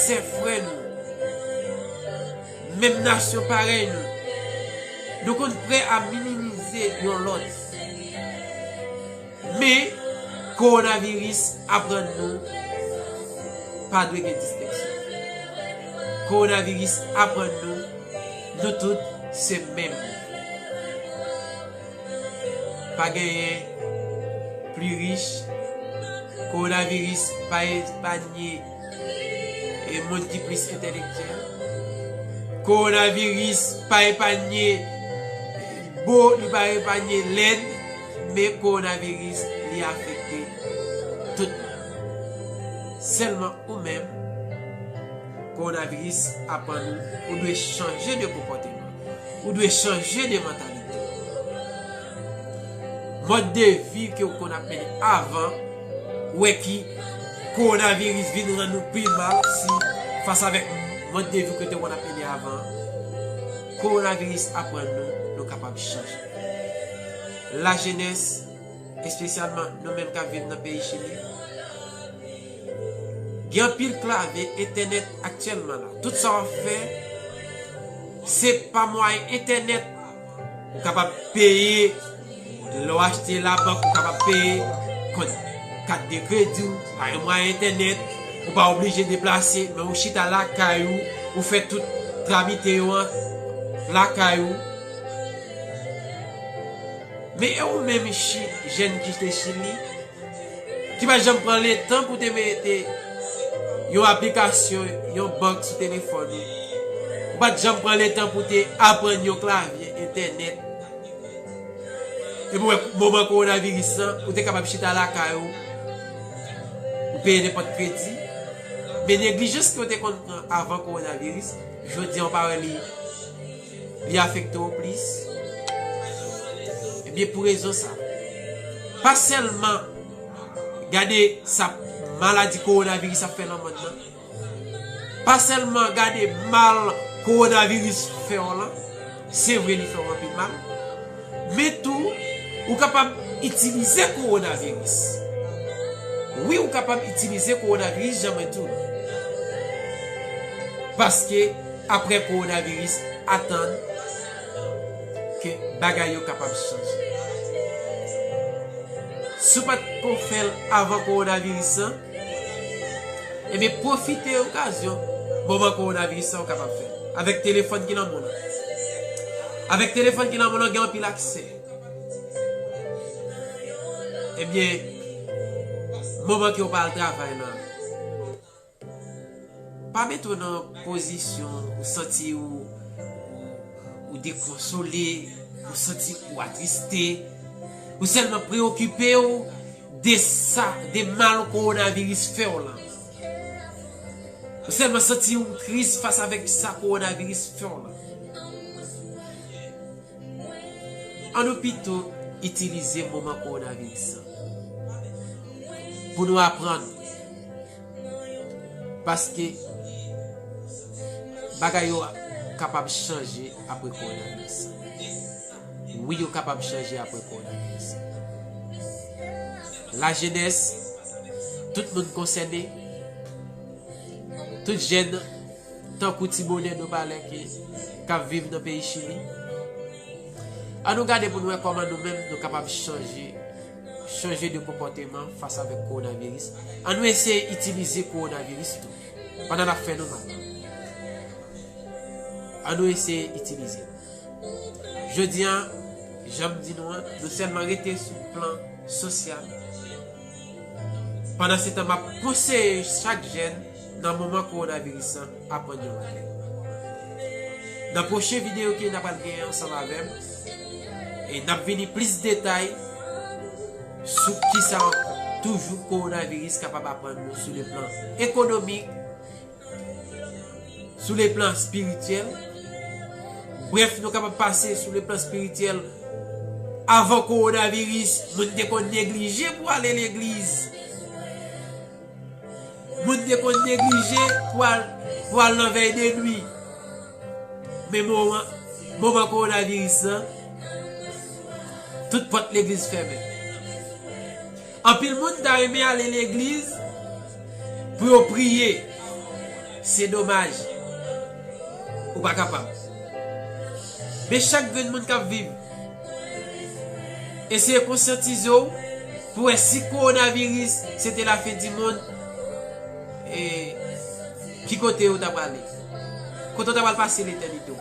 sè frè nou, menm nasyon parèy nou. Nou konn prè a minimize yon lòt. Men, kowonaviris aprann nou pa dwe gen distenksyon. Kowonaviris aprann nou, nou tout se menm. Pa genyen pli rich. Kowonaviris pa epanye e moun ki plis entèlektyèl. Kowonaviris pa epanye Bon, li pa epanye Lend, men kowonaviris, li afekte tout moun. Sèlman ou menm, kowonaviris aprann ou, ou dwe chanje de konpòteman. Ou dwe chanje de mantalite. Mòd de vi ke w konn ap mennen avan, ou wè ki kowonaviris vin rann ou pi mal si fas avèk mòd de vi ke w te konn ap mennen avan. Kowonaviris aprann nou, nou kapab chanje. Lajenès, espesyalman nou menm k ap viv nan peyi Chili, gen anpil klavye entènèt aktyèlman la. Tout sa w ap fè, se pa mwayen entènèt. Ou kapab peye, lè w achte labank, ou kapab peye kont kat de kredi w, pa gen mwayen entènèt, ou pa oblije deplase, men ou chita lakay ou, ou fè tout tramite yo an lakay ou. Men e ou menm chi-, jèn ki te Chili, ki pa janm pran letan pou te mete yon aplikasyon, yon bank sou telefòn ou. Ou pa t janm pran letan pou te aprann yon klavye entènèt. Epi w wè moman kowonaviris lan, ou te kapab chita lakay ou, ou peye nenpòt kredi. Men neglijans ke w te konn pran avan kowonaviris, jodi a w pa wè li, li afekte w plis. Ebyen, pou rezon sa, pa sèlman gade sa maladi kowonaviris ap fè nan mond lan, pa sèlman gade mal kowonaviris fè w lan, se vre li fè w anpil mal, men tou, ou kapab itilize kowonaviris. Wi, ou kapab itilize kowonaviris, jan mwen di w. Paske, apre kowonaviris, atann ke bagay yo kapab chanje. Si w pa t ko fè l avan kowonaviris lan, ebyen, pwofite okazyon moman kowonaviris lan ou kapab fè l. Avèk telefòn ki nan men w lan. Avèk telefòn ki nan men w lan, gen anpil aksè. Ebyen, moman ke w pa al travay lan, pa mete w nan pozisyon ou santi ou, ou, ou dekonsole, ou santi ou atriste, ou sèlman preyokipe w de sa, de mal kowonaviris fè w lan. Ou sèlman santi ou tris fas avèk sa kowonaviris fè w lan. An nou pito itilize moman kowonaviris lan pou nou aprann. Paske bagay yo kapab chanje apre kowonaviris lan. Wi, yo kapab chanje apre kowonaviris lan. Lajenès, tout moun konsène, tout jèn, tankou ti bonè nou pale ki, k ap viv nan peyi Chili. An nou gade pou nou wè kòman nou menm nou kapab chanje, chanje de konpòteman fas avèk kowonaviris. An nou eseye itilize kowonaviris tou, pandan l ap fè nou mal. An nou eseye itilize l. Jodi a, jan m di nou an, nou sèlman rete sou plan sosyal. Pandansetan, m ap konseye chak jèn nan moman kowonaviris lan aprann yon bagay. Nan pwochen videyo ke n a pral genyen ansanm avè m, e n ap vini plis detay sou kisa toujou kowonaviris kapab aprann nou sou le plan ekonomik, sou le plan espirityèl. Brèf, nou kapab pase sou le plan espirityèl. Avan kowonaviris, moun te konn neglije pou ale legliz. Moun te konn neglije pou al, pou al nan vèy de nwi. Men moman, moman kowonaviris lan, tout pòt legliz fèmen. Anpil moun ta renmen ale legliz pou yo priye. Se domaj. Ou pa kapab. Men chak grenn moun k ap viv, eseye konsyantize w pou wè si kowonaviris se te lafen di mond, e ki kote ou ta prale? Kote ou ta pral pase letènite w?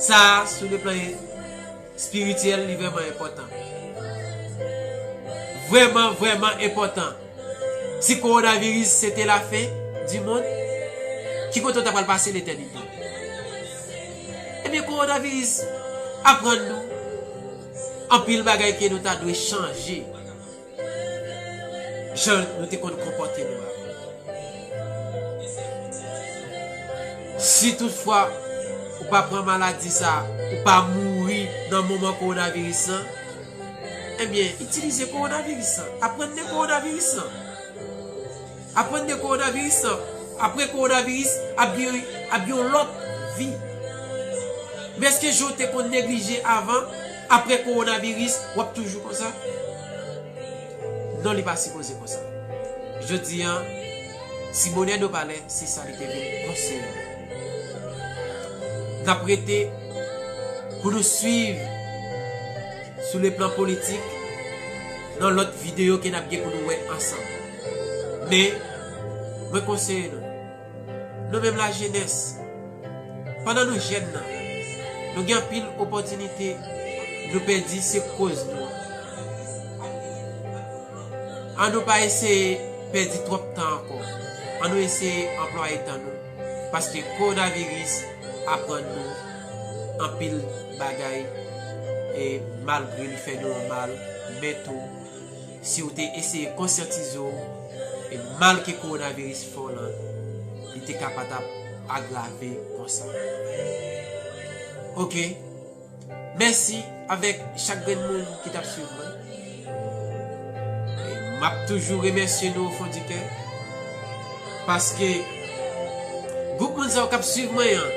Sa a, sou le plan espirityèl, li vrèman enpòtan. Vrèman, vrèman enpòtan. Si kowonaviris se te lafen di mond, ki kote w ta pral pase letènite? Ebyen, kowonaviris aprann nou Anpil bagay ke nou ta dwe chanje jan nou te konn konpòte nou avan. Si toutfwa ou pa pran maladi sa, ou pa mouri nan moman kowonaviris lan, ebyen, itilize kowonaviris lan. Aprann de kowonaviris lan. Aprann de kowonaviris lan. Apre kowonaviris, ap gen, ap gen yon lòt vi. Men èske jan w te konn neglije avan, apre kowonaviris, w ap toujou konsa? Non, li pa sipoze konsa. Jodi a, si bonè do palè, se sa li te vin konseye nou. N ap rete pou nou swiv sou le plan politik nan lòt videyo ke n ap gen pou nou wè ansanm. Men, mwen konseye nou, nou menm lajenès, pandan nou jèn nan, nou gen anpil opòtinite nou pèdi, se koz nou. An nou pa eseye pèdi twòp tan ankò. An nou eseye anplwaye tan nou. Paske kowonaviris aprann nou anpil bagay, e malgre li fè nou yon mal, men tou, si w te eseye konsyantize w, e mal ke kowonaviris fè w lan, li te ka pa t ap agrave konsa. Oke. Mèsi avèk chak grenn moun ki t ap swiv mwen. E m ap toujou remèsye nou o fon di kè. Paske gwoup moun sa yo k ap swiv mwen an,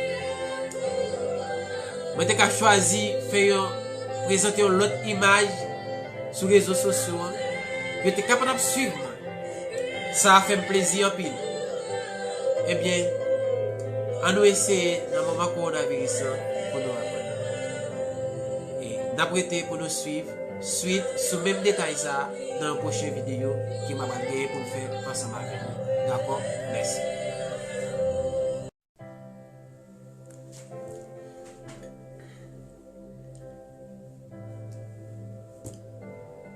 mwen te ka chwazi fè yon, prezante yon lòt imaj sou rezo sosyo an. Yo te ka pa t ap swiv mwen. Sa a fè m plezi anpil. Ebyen, an nou eseye nan moman kowonaviris lan pou nou aprann. E n ap rete pou nou swiv swit sou menm detay sa a nan yon pwochen videyo ke m ap genyen pou m fè ansanm avèk nou. Dakò? Mèsi.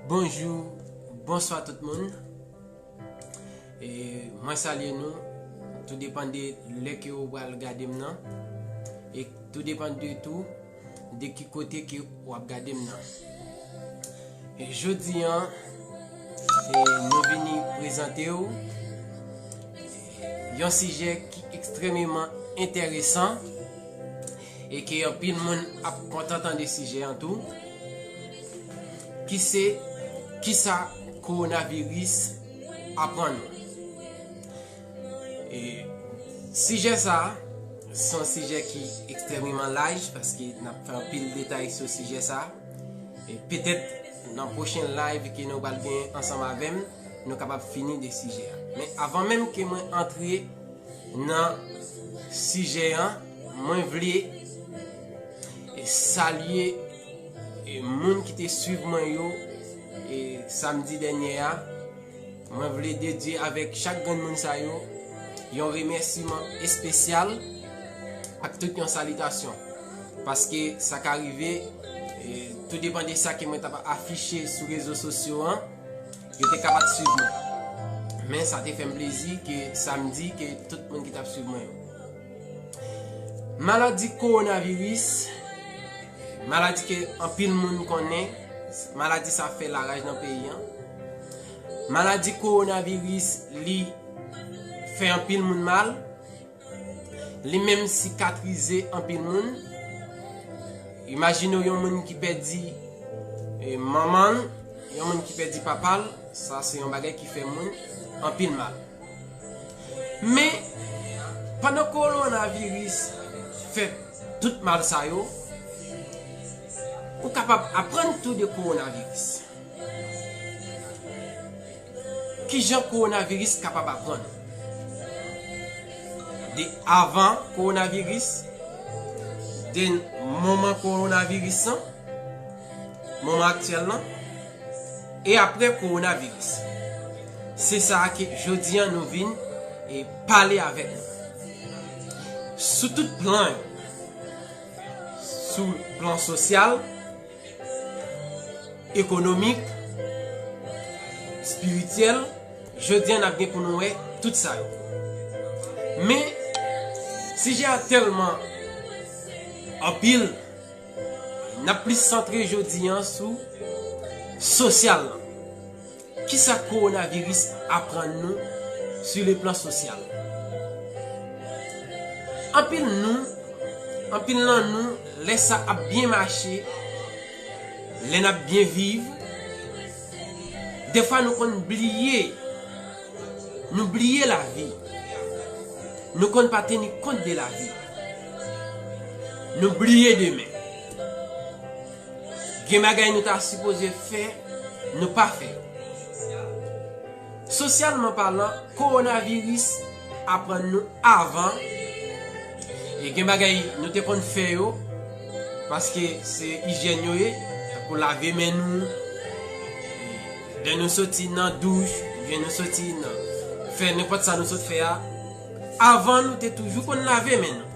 Bonjou, bonswa tout moun. E mwen salye nou, tou depann de lè ke ou pral gade m nan, e tou depann de tou de ki kote ke w ap gade m nan. E jodi an, e nou vini prezante w yon sijè ki ekstrèmeman enteresan e ke anpil moun ap kontan tande sijè an tou, ki se kisa kowonaviris aprann nou. E sijè sa a, se yon sijè ki ekstrèmeman laj, paske n ap fè anpil detay sou sijè sa a. E petèt nan pwochen live ke nou pral gen ansanm avè m, nou kapab fini de sijè a. Men avan menm ke mwen antre nan sijè an, mwen vle, e, salye, e, moun ki te swiv mwen yo, e, samdi dènye a. Mwen vle dedye avèk chak grenn moun sa yo yon remèsiman espesyal ak tout yon salitasyon. Paske sa ka rive, e, tou depann de sa ke mwen t ap afiche sou rezo sosyo an, yo te ka pa t swiv mwen. Men sa te fè m plezi ke samdi ke tout moun ki t ap swiv mwen yo. Maladi kowonaviris, maladi ke anpil moun konnen, maladi sa fè laraj nan peyi an. Maladi kowonaviris, li fè anpil moun mal, li menm sikatrize anpil moun. Imajine w yon moun ki pèdi, e, manman l, yon moun ki pèdi papa l, sa se yon bagay ki fè moun anpil mal. Men, pandan kowonaviris fè tout mal sa yo, ou kapab aprann tou de kowonaviris. Kijan kowonaviris kapab aprann? De avan kowonaviris, de moman kowonaviris lan, moman aktyèl lan, e apre kowonaviris. Se sa a ke jodi an nou vin e pale avèk nou. Sou tout plan yo, sou plan sosyal, ekonomik, espirityèl, jodi an n ap gen pou nou wè tout sa yo. Men, sijè a tèlman anpil, N ap plis santre jodi a sou sosyal lan. Kisa kowonaviris aprann nou sou le plan sosyal? Anpil nou, anpil nan nou, lè sa ap byen mache, lè n ap byen viv, defwa nou konn bliye, nou bliye lavi. Nou konn pa teni kont de lavi. Nou bliye demen. Gen bagay nou ta sipoze fè, nou pa fè. Sosyalman palan, kowonaviris aprann nou avan, e gen bagay nou te konn fè yo, paske se ijyèn yo ye, tankou lave men nou, lè nou soti nan douch, oubyen nou soti nan, fè nenpòt sa nou sot fè a, avan nou te toujou konn lave men nou.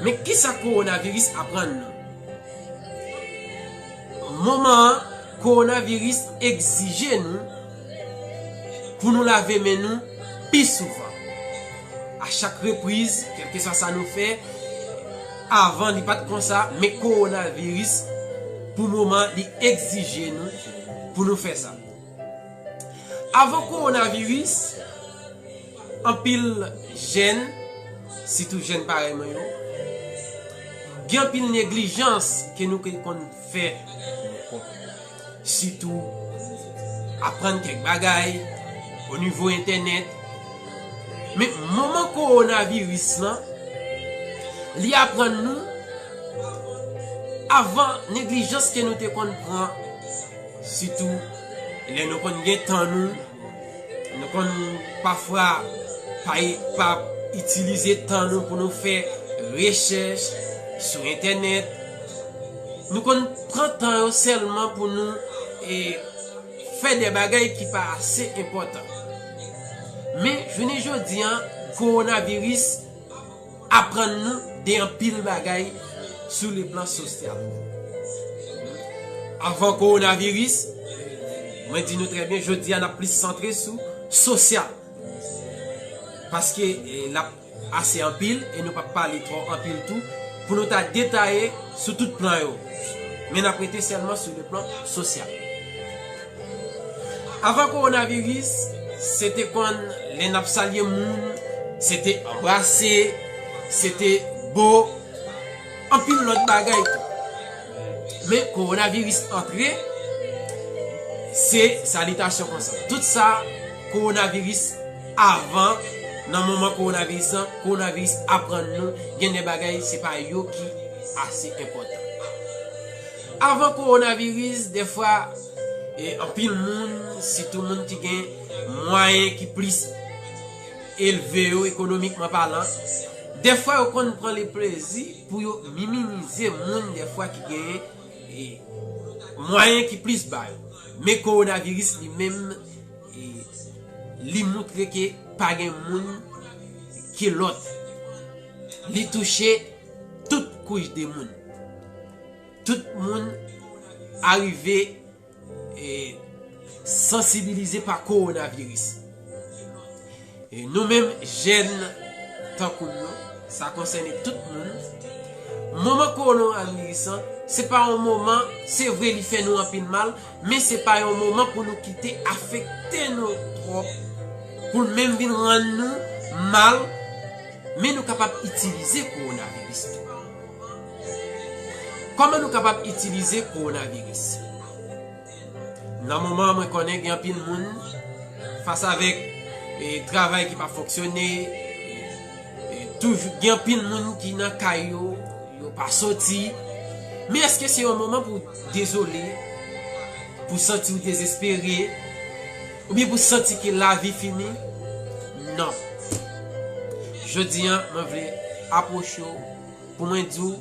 Men kisa kowonaviris aprann nou? Moman an, kowonaviris egzije nou pou nou lave men nou pi souvan. A chak repriz, kèlkeswa sa nou fè, avan li pa t konsa, men kowonaviris, pou moman, li egzije nou pou nou fè sa. Avan kowonaviris, anpil jèn, sitou jèn parèy mwen yo, gen anpil neglijans ke nou te konn fè. Sitou aprann kèk bagay o nivo entènèt. Men moman kowonaviris lan, li aprann nou avan neglijans ke nou te konn pran, sitou lè nou konn gen tan nou, nou konn pafwa pa, pa itilize tan nou pou nou fè rechèch sou entènèt. Nou konn pran tan yo sèlman pou nou, e, fè de bagay ki pa ase enpòtan. Men, jounen jodi a, kowonaviris aprann nou de anpil bagay sou le plan sosyal. Avan kowonaviris, mwen di nou trè byen, jodi a n ap plis santre sou sosyal. Paske, e, l ap ase anpil e nou p ap pale twò anpil tou pou nou ta detaye sou tout plan yo. Men n ap rete sèlman sou le plan sosyal. Avan kowonaviris, se te konn lè n ap salye moun, se te anbrase, se te bo, anpil lòt bagay tou. Men kowonaviris antre, se salitasyon konsa. Tout sa, kowonaviris avan, nan moman kowonaviris lan, kowonaviris aprann nou, gen de bagay, se pa yo ki ase enpòtan. Avan kowonaviris, defwa, e, anpil moun, sitou moun ki gen mwayen ki plis elve yo ekonomikman palan, defwa yo konn pran le plezi pou yo minimize moun defwa ki genyen, e, mwayen ki plis ba yo. Men kowonaviris li menm, e, li moutre ke pa gen moun ke lòt. Li touche tout kouch de moun. Tout moun arive, e, sansibilize pa kowonaviris. E nou menm jèn tankou nou, sa konsène tout moun. Moman kowonaviris lan, se pa yon moman, se vre li fè nou anpil mal, men se pa yon moman pou nou kite afekte nou twòp, pou l menm vin rann nou mal, men nou kapab itilize kowonaviris tou. Kòman nou kapab itilize kowonaviris? Nan moman an, mwen konnen gen anpil moun fas avèk, e, travay ki pa fonksyone, e, toujou gen anpil moun ki nan kay yo, yo pa soti. Men èske se yon moman pou dezole, pou santi w dezespere, oubyen pou santi ke lavi fini? Non. Jodi a, mwen vle apwoche w pou mwen di w,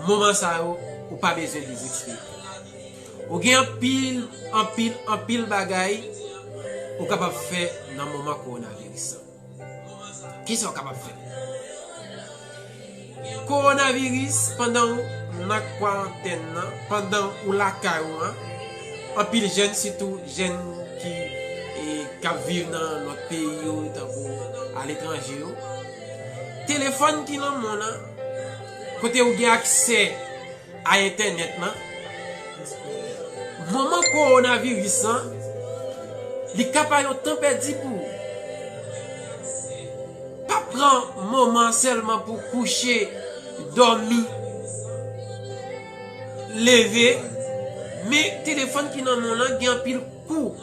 moman sa yo, ou pa bezwen dezespere. Ou gen anpil, anpil, anpil bagay ou kapab fè nan moman kowonaviris lan. Kisa w kapab fè? Kowonaviris, pandan w nan kwarantèn nan, pandan ou lakay ou an, anpil jèn, sitou jèn ki, e, k ap viv nan lòt peyi yo, tankou aletranje yo, telefòn ki nan men w lan, kote ou gen aksè a entènèt lan. Moman kowonaviris lan, li ka pa yon tan pèdi pou ou. Pa pran moman sèlman pou kouche, dòmi, leve, men telefòn ki nan men w lan gen anpil kou.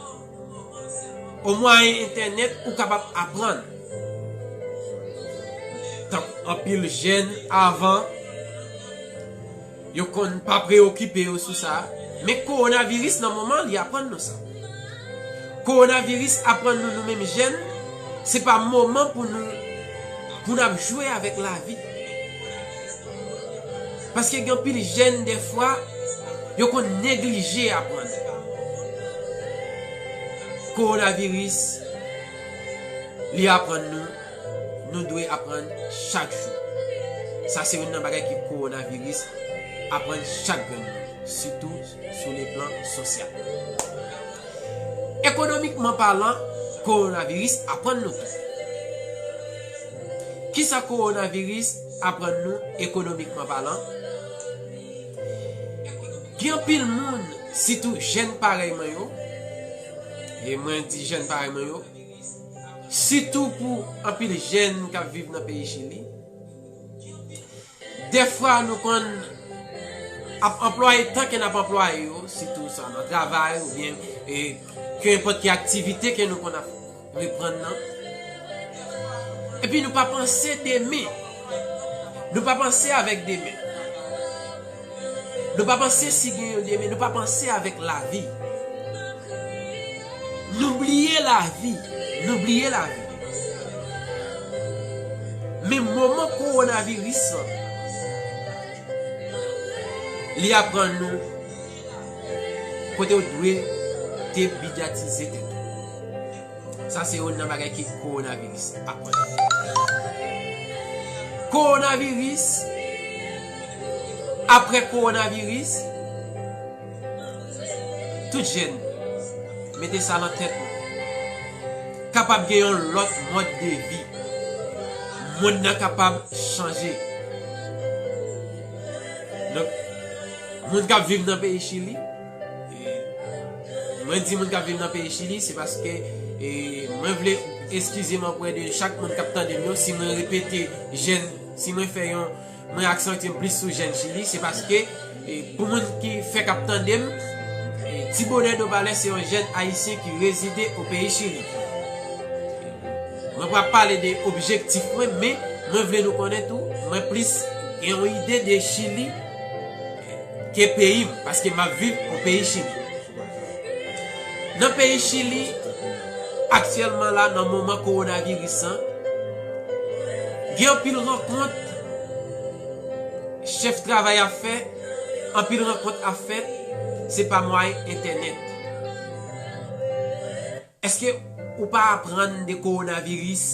O mwayen entènèt, ou kapab aprann. Tank anpil jèn avan, yo konn pa preyokipe yo sou sa. Men kowonaviris nan moman li aprann nou sa. Kowonaviris aprann nou, nou menm jèn, se pa moman pou nou, pou n ap jwe avèk lavi. Paske gen anpil jèn, dèfwa, yo konn neglije aprann. Kowonaviris, li aprann nou, nou dwe aprann chak jou. Sa se youn nan bagay ke kowonaviris aprann chak grenn moun, sitou sou le plan sosyal. Ekonomikman palan, kowonaviris aprann nou tou. Kisa kowonaviris aprann nou ekonomikman palan? Gen anpil moun, sitou jèn parèy mwen yo, e mwen di jèn parèy mwen yo, sitou pou anpil jèn k ap viv nan peyi Chili, dèfwa nou konn ap anplwaye tan ke n ap anplwaye yo, sitou sa nan travay oubyen, e, kenenpòt ki aktivite ke nou konn ap reprann nan. Epi nou pa panse demen. Nou pa panse avèk demen. Nou pa panse si gen yon demen. Nou pa panse avèk lavi. Nou bliye lavi. Nou bliye lavi. Men moman kowonaviris lan, li aprann nou kote w dwe debidyatize tèt ou. Sa se youn nan bagay ke kowonaviris aprann. Kowonaviris, apre kowonaviris, tout jèn, mete sa nan tèt nou. Kapab gen yon lòt mòd de vi. Mond nan kapab chanje. Donk, moun k ap viv nan peyi Chili, e, mwen di moun k ap viv nan peyi Chili, se paske, e, mwen vle eskize m anprè de chak moun k ap tande m yo, si mwen repete jèn, si mwen fè yon, mwen aksantye m plis sou jèn Chili, se paske, e, pou moun ki fèk ap tande m, e, Ti Bonè Dobalè se yon jèn ayisyen ki rezide o peyi Chili. Mwen p ap pale de objektif mwen, men mwen vle nou konnen tou, mwen plis gen yon ide de Chili ke peyi m, paske m ap viv o peyi Chili. Nan peyi Chili, aktyèlman la, nan moman kowonaviris lan, gen anpil rankont chèf travay ap fè, anpil rankont ap fèt, se pa mwayen entènèt. Èske ou pa aprann de kowonaviris?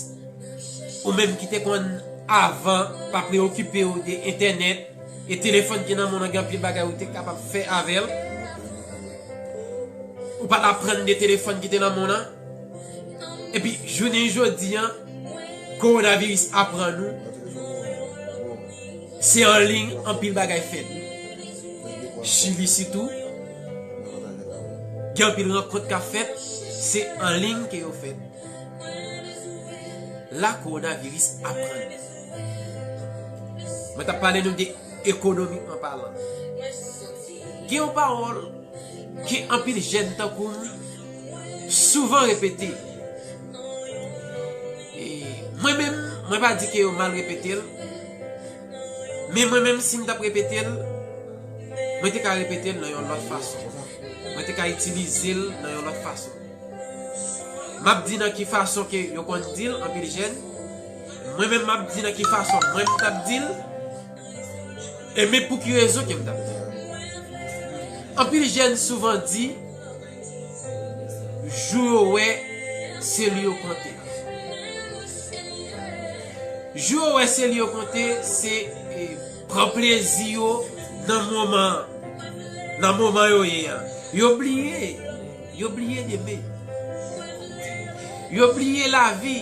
Ou menm ki te konn avan pa preyokipe w de entènèt, e telefòn ki nan men w lan gen anpil bagay ou te kapab fè avè l. Ou pa t aprann de telefòn ki te nan men w lan. Epi, jounen jodi an, kowonaviris aprann nou, se an liy anpil bagay fèt. Chili sitou, gen anpil rankont k ap fèt, se an liy ke yo fèt. La kowonaviris aprann nou. Mwen t ap pale nou de ekonomikman palan. Gen yon pawòl ke anpil jèn tankou m souvan repete. E mwen menm, mwen pa di ke yo mal repete l, men mwen menm, si m t ap repete l, mwen te ka repete l nan yon lòt fason. Mwen te ka itilize l nan yon lòt fason. M ap di nan ki fason ke yo konn di l, anpil jèn. Mwen menm, m ap di nan ki fason mwen m t ap di l. E men pou ki rezon ke m t ap di l. Anpil jèn souvan di, jou yo wè, se li yo konte. Jou yo wè, se li yo konte, se, e, pran plezi yo nan moman, nan moman yo ye an. Yo bliye, yo bliye demen. Yo bliye lavi.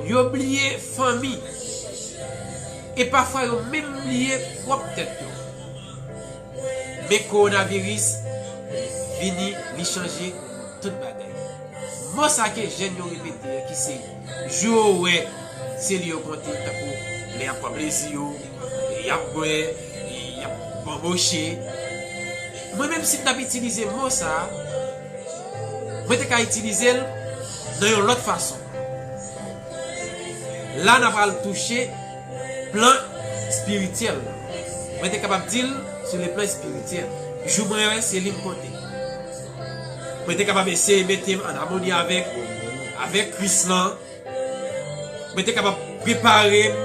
Yo bliye fanmi. E pafwa yo menm bliye pwòp tèt yo. Men kowonaviris vini, li chanje tout bagay. Mo sa ke jèn yo repete an, ki se, jou yo wè, se li yo konte, tankou lè y ap pran plezi yo, y ap bwè, y ap banboche. Mwen menm, si m t ap itilize mo sa, mwen te ka itilize l nan yon lòt fason. La, n a pral touche plan espirityèl. Mwen te kapab di l sou le plan espirityèl. Jou mwen wè, se li m konte. Mwen te kapab eseye mete m an amoni avèk, avèk Kris lan. Mwen te kapab prepare m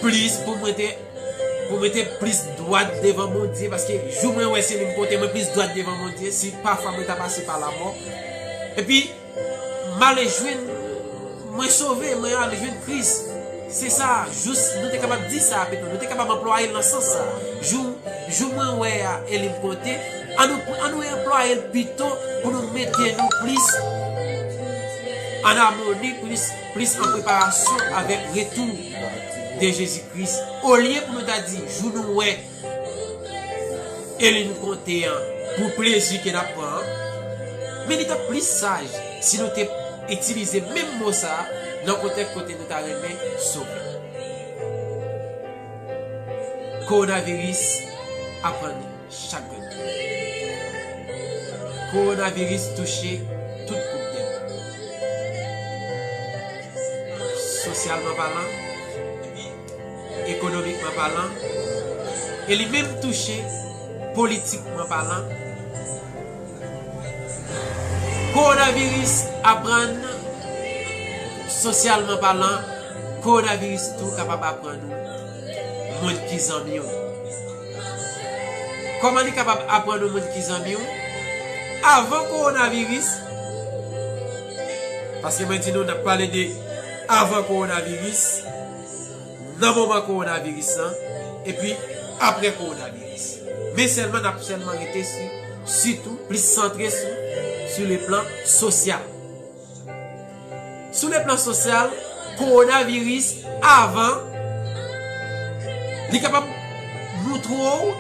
plis pou mwen te, pou mwen te plis dwat devan Bondye, paske jou mwen wè, se li m konte, mwen plis dwat devan Bondye, si pafwa mwen ta pase pa lamò. Epi, m ale jwenn, mwen sove, mwen ale jwenn Kris. Se sa, jous nou te kapab di sa pito, nou te kapab anplwaye l nan sans sa. Jou, jou mwen wè a, e li m konte, an nou, an nou anplwaye l pito pou nou mete nou plis an amoni, plis, plis an preparasyon avèk retou de Jezi Kris. Olye pou nou ta di, jou nou wè, e li n konte an pou plezi ke n ap pran an. Men li t ap plis saj si nou te itilize menm mo sa a nan kontèks kote nou ta renmen sove. Kowonaviris aprann chak grenn moun. Kowonaviris touche tout gwoup de moun. Sosyalman palan, ekonomikman palan, e li menm touche politikman palan. Kowonaviris aprann, sosyalman palan, kowonaviris tou kapab aprann ou moun ki zanmi w. Kòman li kapab aprann ou moun ki zanmi w? Avan kowonaviris, paske mwen di nou, n ap pale de avan kowonaviris, nan moman kowonaviris lan, epi apre kowonaviris. Men sèlman, n ap sèlman rete si, sitou, plis santre sou, sou le plan sosyal. Sou le plan sosyal, kowonaviris, avan, li kapab moutre w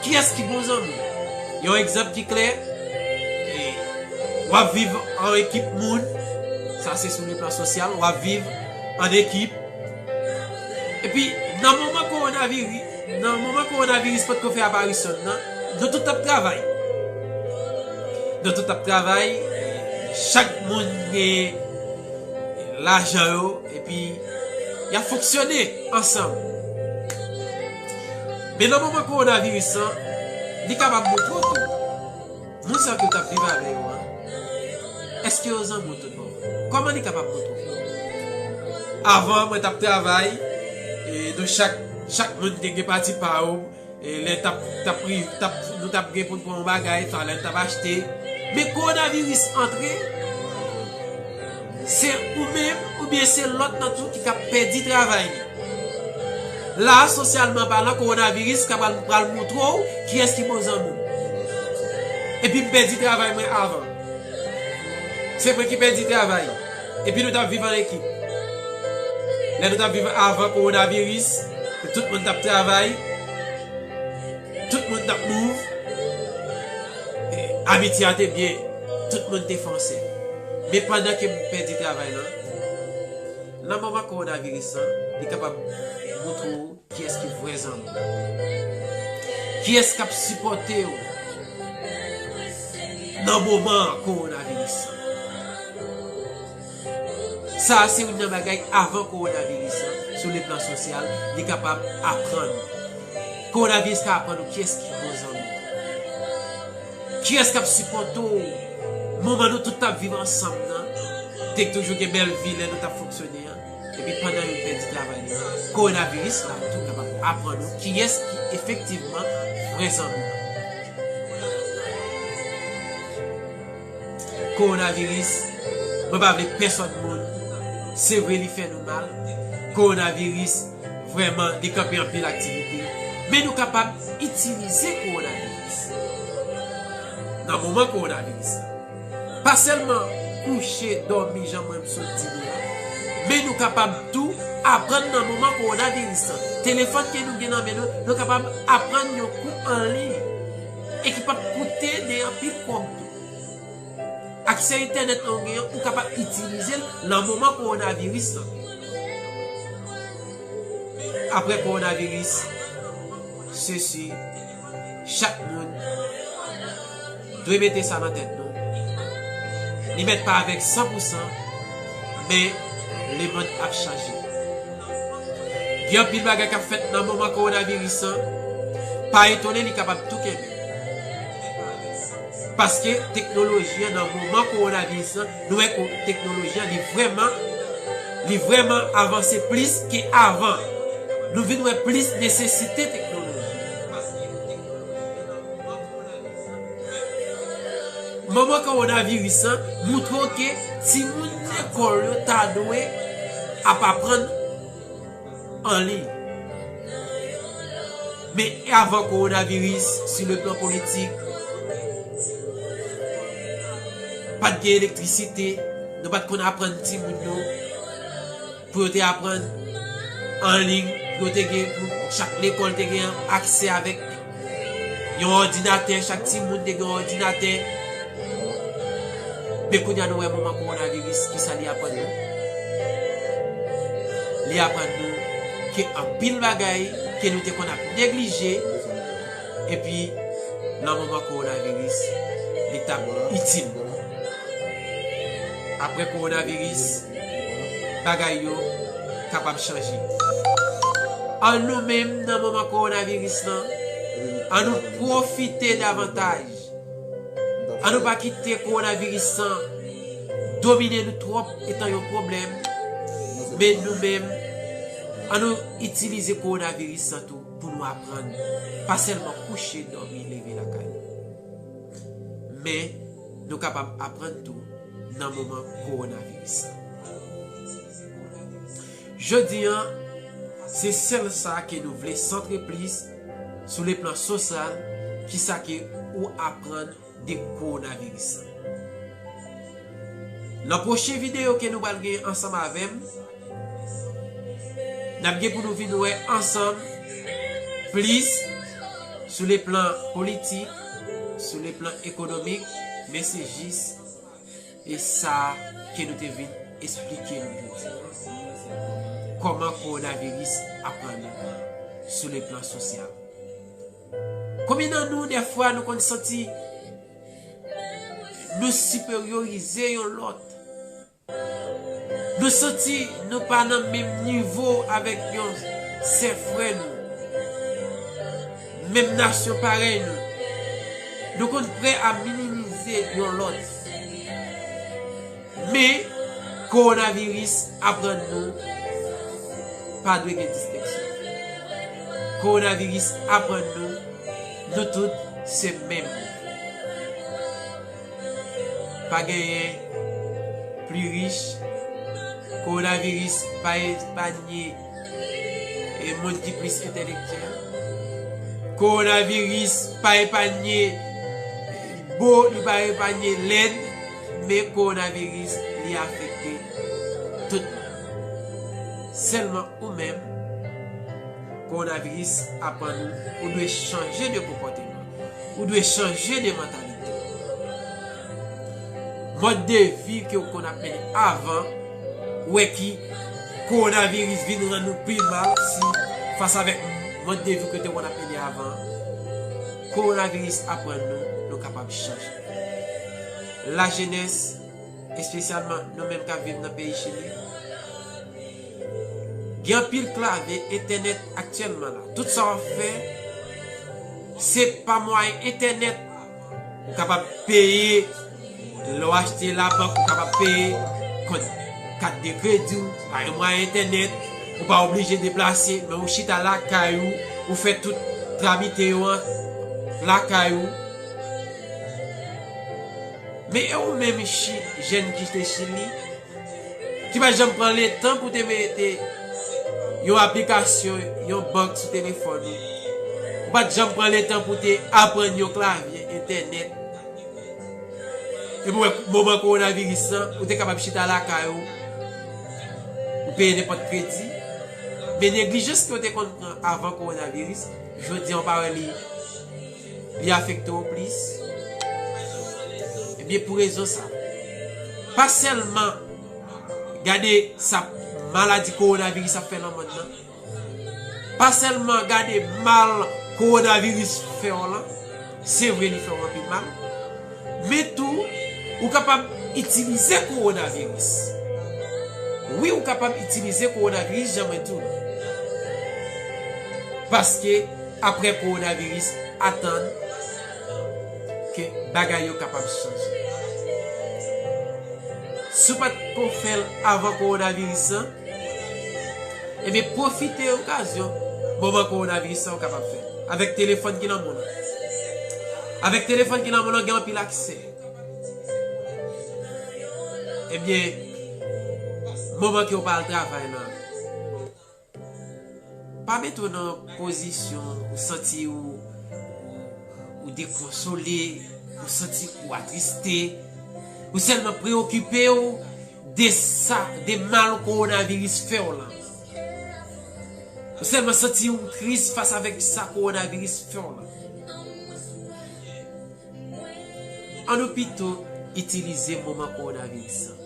kiyès ki bon zanmi. Yon egzanp ki klè, e, w ap viv an ekip moun, sa se sou le plan sosyal, w ap viv an ekip, epi, nan moman kowonaviri-, nan moman kowonaviris potko fè aparisyon l nan, nou tout t ap travay. Nou tout t ap travay, chak moun gen lajan yo, epi y ap fonksyone ansanm. Men nan moman kowonaviris lan, li kapab moutre w tou. Moun sa ke w t ap viv avè yo an, èske yo zanmi w tout bon? Kòman li kapab moutre w? Avan, mwen t ap travay, e, nou chak, chak moun te gen pati pa yo, e, lè t ap, t ap ri-, t ap, nou t ap gen pou n pran yon bagay, swa lè n t ap achte. Men kowonaviris antre, se ou menm, oubyen se lòt lan tou ki ka pèdi travay li. La, sosyalman palan, kowonaviris ka pral, pral moutre w kiyès ki bon zanmi w. Epi m pèdi travay mwen avan. Se mwen ki pèdi travay. Epi nou t ap viv an ekip. Lè nou t ap viv avan kowonaviris, tout moun t ap travay, tout moun t ap mouv, e, amitye a te byen, tout moun te fè ansanm. Men pandan ke m pèdi travay lan, nan moman kowonaviris lan, li kapab moutre w kiyès ki vrè zanmi w. Kiyès k ap sipòte w nan moman kowonaviris lan. Sa a se youn nan bagay avan kowonaviris lan, sou le plan sosyal, li kapab aprann ou. Kowonaviris ka aprann ou kiyès ki bon zanmi w. Kiyès k ap sipòte w? Moman nou tout t ap viv ansanm nan, te toujou gen bèl vi lè nou t ap fonksyone an. Epi pandan yo pèdi travay li, kowonaviris la tou kapab aprann ou kiyès ki efektivman vrè zanmi w. Kowonaviris, mwen pa vle pèsòn moun. Se vre li fè nou mal. Kowonaviris, vrèman, li kanpe anpil aktivite. Men nou kapab itilize kowonaviris nan moman kowonaviris la. Pa sèlman kouche, dòmi, jan mwen m sot di nou an, men nou kapab tou aprann nan moman kowonaviris lan. Telefòn ke nou gen nan men nou, nou kapab aprann yon kou an liy e ki p ap koute de anpil kòb tou. Aksè entènèt lan ou genyen, ou kapab itilize l nan moman kowonaviris lan. Apre kowonaviris, se si chak moun dwe mete sa nan tèt nou. Li mèt pa avèk san pou san, men lemonn ap chanje. Gen anpil bagay k ap fèt nan moman kowonaviris lan. Pa etone, li kapab tou kenbe. Paske teknoloji an nan moman kowonaviris lan, nou wè ke teknoloji an li vrèman, li vrèman avanse plis ke avan. Nou vin wè plis nesesite teknoloji. Moman kowonaviris lan moutre w ke timoun lekòl yo ta dwe ap aprann an liy. Men avan kowonaviris, sou le plan politik, pa t gen elektrisite, nou pa t konn aprann timoun yo pou yo te aprann an liy, pou yo te gen, pou chak lekòl te gen aksè avèk yon òdinatè, chak timoun te gen yon òdinatè. Men kounye a nou wè moman kowonaviris, kisa li aprann nou? Li aprann nou ke anpil bagay ke nou te konn ap neglije, epi nan moman kowonaviris, li t ap itil nou. Apre kowonaviris, bagay yo kapab chanje. An nou menm nan moman kowonaviris lan, an nou pwofite davantaj. An nou pa kite kowonaviris lan domine nou twòp etan yon pwoblèm, men nou menm, an nou itilize kowonaviris lan tou pou nou aprann. Pa sèlman kouche, dòmi, leve lakay nou. Men, nou kapab aprann tou nan moman kowonaviris lan. Jodi an, se sèl sa ke nou vle santre plis sou le plan sosyal, kisa ke ou aprann de kowonaviris lan. Nan pwochen videyo ke nou pral gen ansanm avè m, n ap gen pou nou vin wè ansanm plis sou le plan politik, sou le plan ekonomik, men se jis e sa ke nou te vin esplike nou jodi a. Kòman kowonaviris aprann nou sou le plan sosyal? Konbyen nan nou, dèfwa, nou konn santi nou siperyorize yon lòt? Nou santi nou pa nan menm nivo avèk yon sè frè nou, menm nasyon parèy nou. Nou konn prè a minimize yon lòt. Men, kowonaviris aprann nou pa dwe gen distenksyon. Kowonaviris aprann nou, nou tout se menm. Pa genyen pli rich. Kowonaviris pa epanye e moun ki plis entèlektyèl. Kowonaviris pa epanye bo, li pa epanye lèd, men kowonaviris, li afekte tout moun. Sèlman ou menm, kowonaviris aprann ou, ou dwe chanje de konpòteman, ou dwe chanje de mantalite. Mòd de vi ke w konn ap mennen avan, ou wè ki kowonaviris vin rann nou pi mal si fas avèk mòd de vi ke w te konn ap mennen avan. Kowonaviris aprann nou, nou kapab chanje. Lajenès, espesyalman nou menm k ap viv nan peyi Chili, gen anpil klavye entènèt aktyèlman la. Tout sa w ap fè, se pa mwayen entènèt. Ou kapab peye, lè w achte labank, ou kapab peye kont kat de kredi w, pa gen mwayen entènèt, ou pa oblije deplase, men ou chita lakay ou, ou fè tout tramite yo an lakay ou. Men e ou menm, chi-, jèn ki te Chili, ki pa janm pran letan pou te mete yon aplikasyon, yon bank sou telefòn ou. Ou pa t janm pran letan pou te aprann yon klavye entènèt. Epi w wè moman kowonaviris lan, ou te kapab chita lakay ou, ou peye nenpòt kredi, Men neglijans ke w te konn pran avan kowonaviris, jodi a w pa wè li, li afekte w plis? Ebyen, pou rezon sa, pa sèlman gade sa maladi kowonaviris ap fè nan mond nan, pa sèlman gade mal kowonaviris fè w lan, se vre li fè w anpil mal, men tou, ou kapab itilize kowonaviris. Wi, ou kapab itilize kowonaviris, jan mwen di w. Paske, apre kowonaviris, atann ke bagay yo kapab chanje. Si w pa t ko fè l avan kowonaviris lan, ebyen, pwofite okazyon moman kowonaviris lan ou kapab fè l. Avèk telefòn ki nan men w lan. Avèk telefòn ki nan men w lan, gen anpil aksè. Ebyen, moman ke w pa al travay lan, pa mete w nan pozisyon ou santi ou, ou, ou dekonsole, ou santi ou atriste, ou sèlman preokipe w de sa, de mal kowonaviris fè w lan. Ou sèlman santi ou tris fas avèk sa kowonaviris fè w lan. Ann nou pito itilize moman kowonaviris lan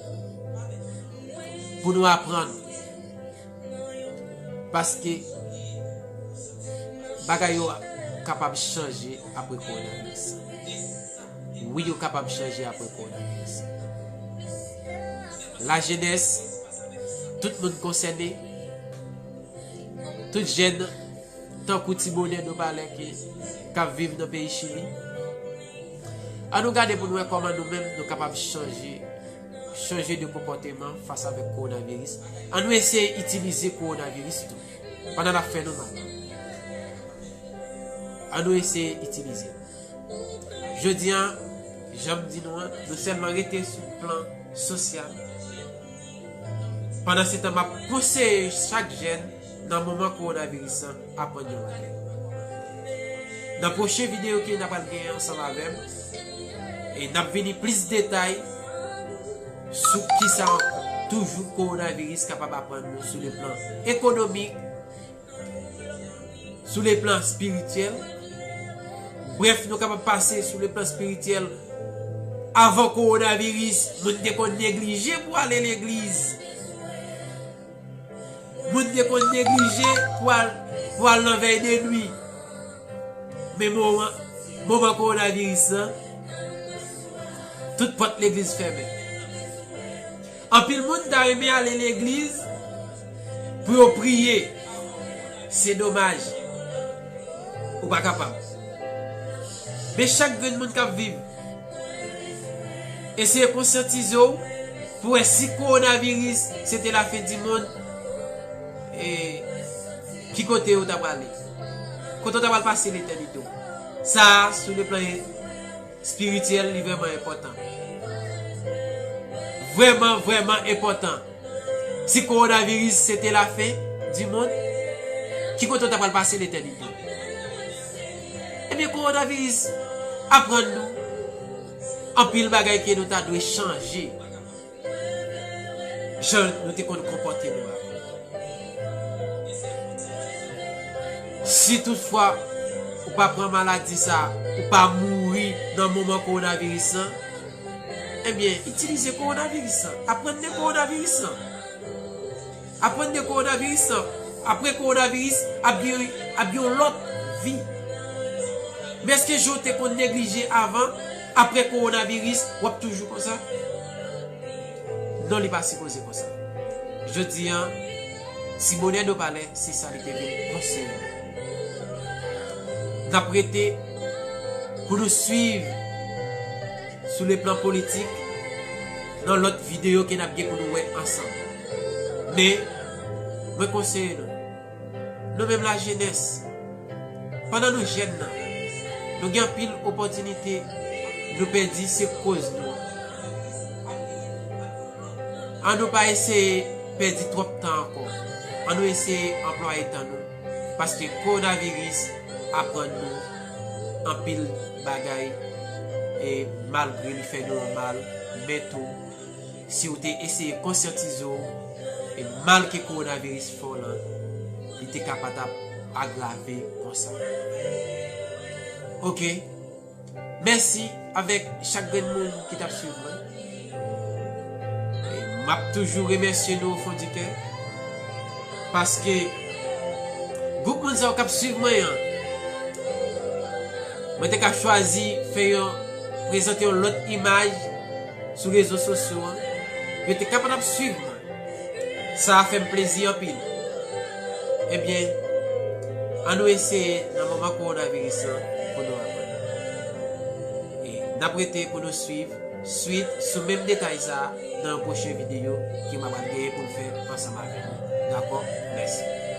pou nou aprann. Paske bagay yo kapab chanje apre kowonaviris lan. Wi, yo kapab chanje apre kowonaviris lan. Lajenès, tout moun konsène, tout jèn, tankou Ti Bonè Dopalè ki, k ap viv nan peyi Chili. Ann nou gade pou nou wè kòman nou menm nou kapab chanje, chanje de konpòteman fas avèk kowonaviris. Ann nou eseye itilize kowonaviris tou, pandan l ap fè nou mal. Ann nou eseye itilize l. Jodi a, jan m di nou an, nou sèlman rete sou plan sosyal. Pandan se tan, m ap konseye chak jèn nan moman kowonaviris lan aprann yon bagay. Nan pwochen videyo ke n ap pral genyen ansanm avè m, e n ap vini plis detay sou kisa toujou kowonaviris kapab aprann nou sou le plan ekonomik, sou le plan espirityèl. Brèf, nou kapab pase sou le plan espirityèl. Avan kowonaviris, moun te konn neglije pou ale legliz. Moun te konn neglije pou al, pou al nan vèy de nwi. Men moman, moman kowonaviris lan, tout pòt legliz fèmen. Anpil moun ta renmen ale legliz pou yo priye. Se domaj. Ou pa kapab. Men chak grenn moun k ap viv, eseye konsyantize w pou wè si kowonaviris se te lafen di mond, e ki kote ou ta prale? Kote ou ta pral pase letènite w? Sa a, sou le plan espirityèl, li vrèman enpòtan. Vrèman, vrèman enpòtan. Si kowonaviris se te lafen di mond, ki kote w ta pral pase letènite? Ebyen, kowonaviris aprann nou anpil bagay ke nou ta dwe chanje. Jan nou te konn konpòte nou avan. Si toutfwa ou pa pran maladi sa, ou pa mouri nan moman kowonaviris lan, ebyen, itilize kowonaviris lan. Aprann de kowonaviris lan. Aprann de kowonaviris lan. Apre kowonaviris, ap gen, ap gen yon lòt vi. Men èske jan w te konn neglije avan, apre kowonaviris, w ap toujou konsa? Non, li pa sipoze konsa. Jodi a, Ti Bonè Dopalè, se sa li te vin konseye. N ap rete pou nou swiv sou le plan politik nan lòt videyo ke n ap gen pou nou wè ansanm. Men, mwen konseye nou, nou menm lajenès, pandan nou jèn nan, nou gen anpil opòtinite nou pèdi se koz nou. An nou pa eseye pèdi twòp tan ankò. An nou eseye anplwaye tan nou. Paske kowonaviris aprann nou anpil bagay, e malgre li fè nou mal, men tou, si w te eseye konsyantize w, e mal ke kowonaviris fè w lan, Li te ka pa t ap agrave konsa. Ok. Mèsi avèk chak grenn moun ki t ap swiv mwen. E m ap toujou remèsye nou o fon di kè. Paske gwoup moun sa yo k ap swiv mwen an, mwen te ka chwazi fè yon, prezante yon lòt imaj sou rezo sosyo an. Yo te ka pa t ap swiv mwen. Sa a fè m plezi anpil. Ebyen, ann nou eseye nan moman kowonaviris lan pou nou aprann. E n ap rete pou nou swiv swit sou menm detay sa a nan yon pwochen videyo ke m ap genyen pou m fè ansanm avèk nou. Dakò? Mèsi.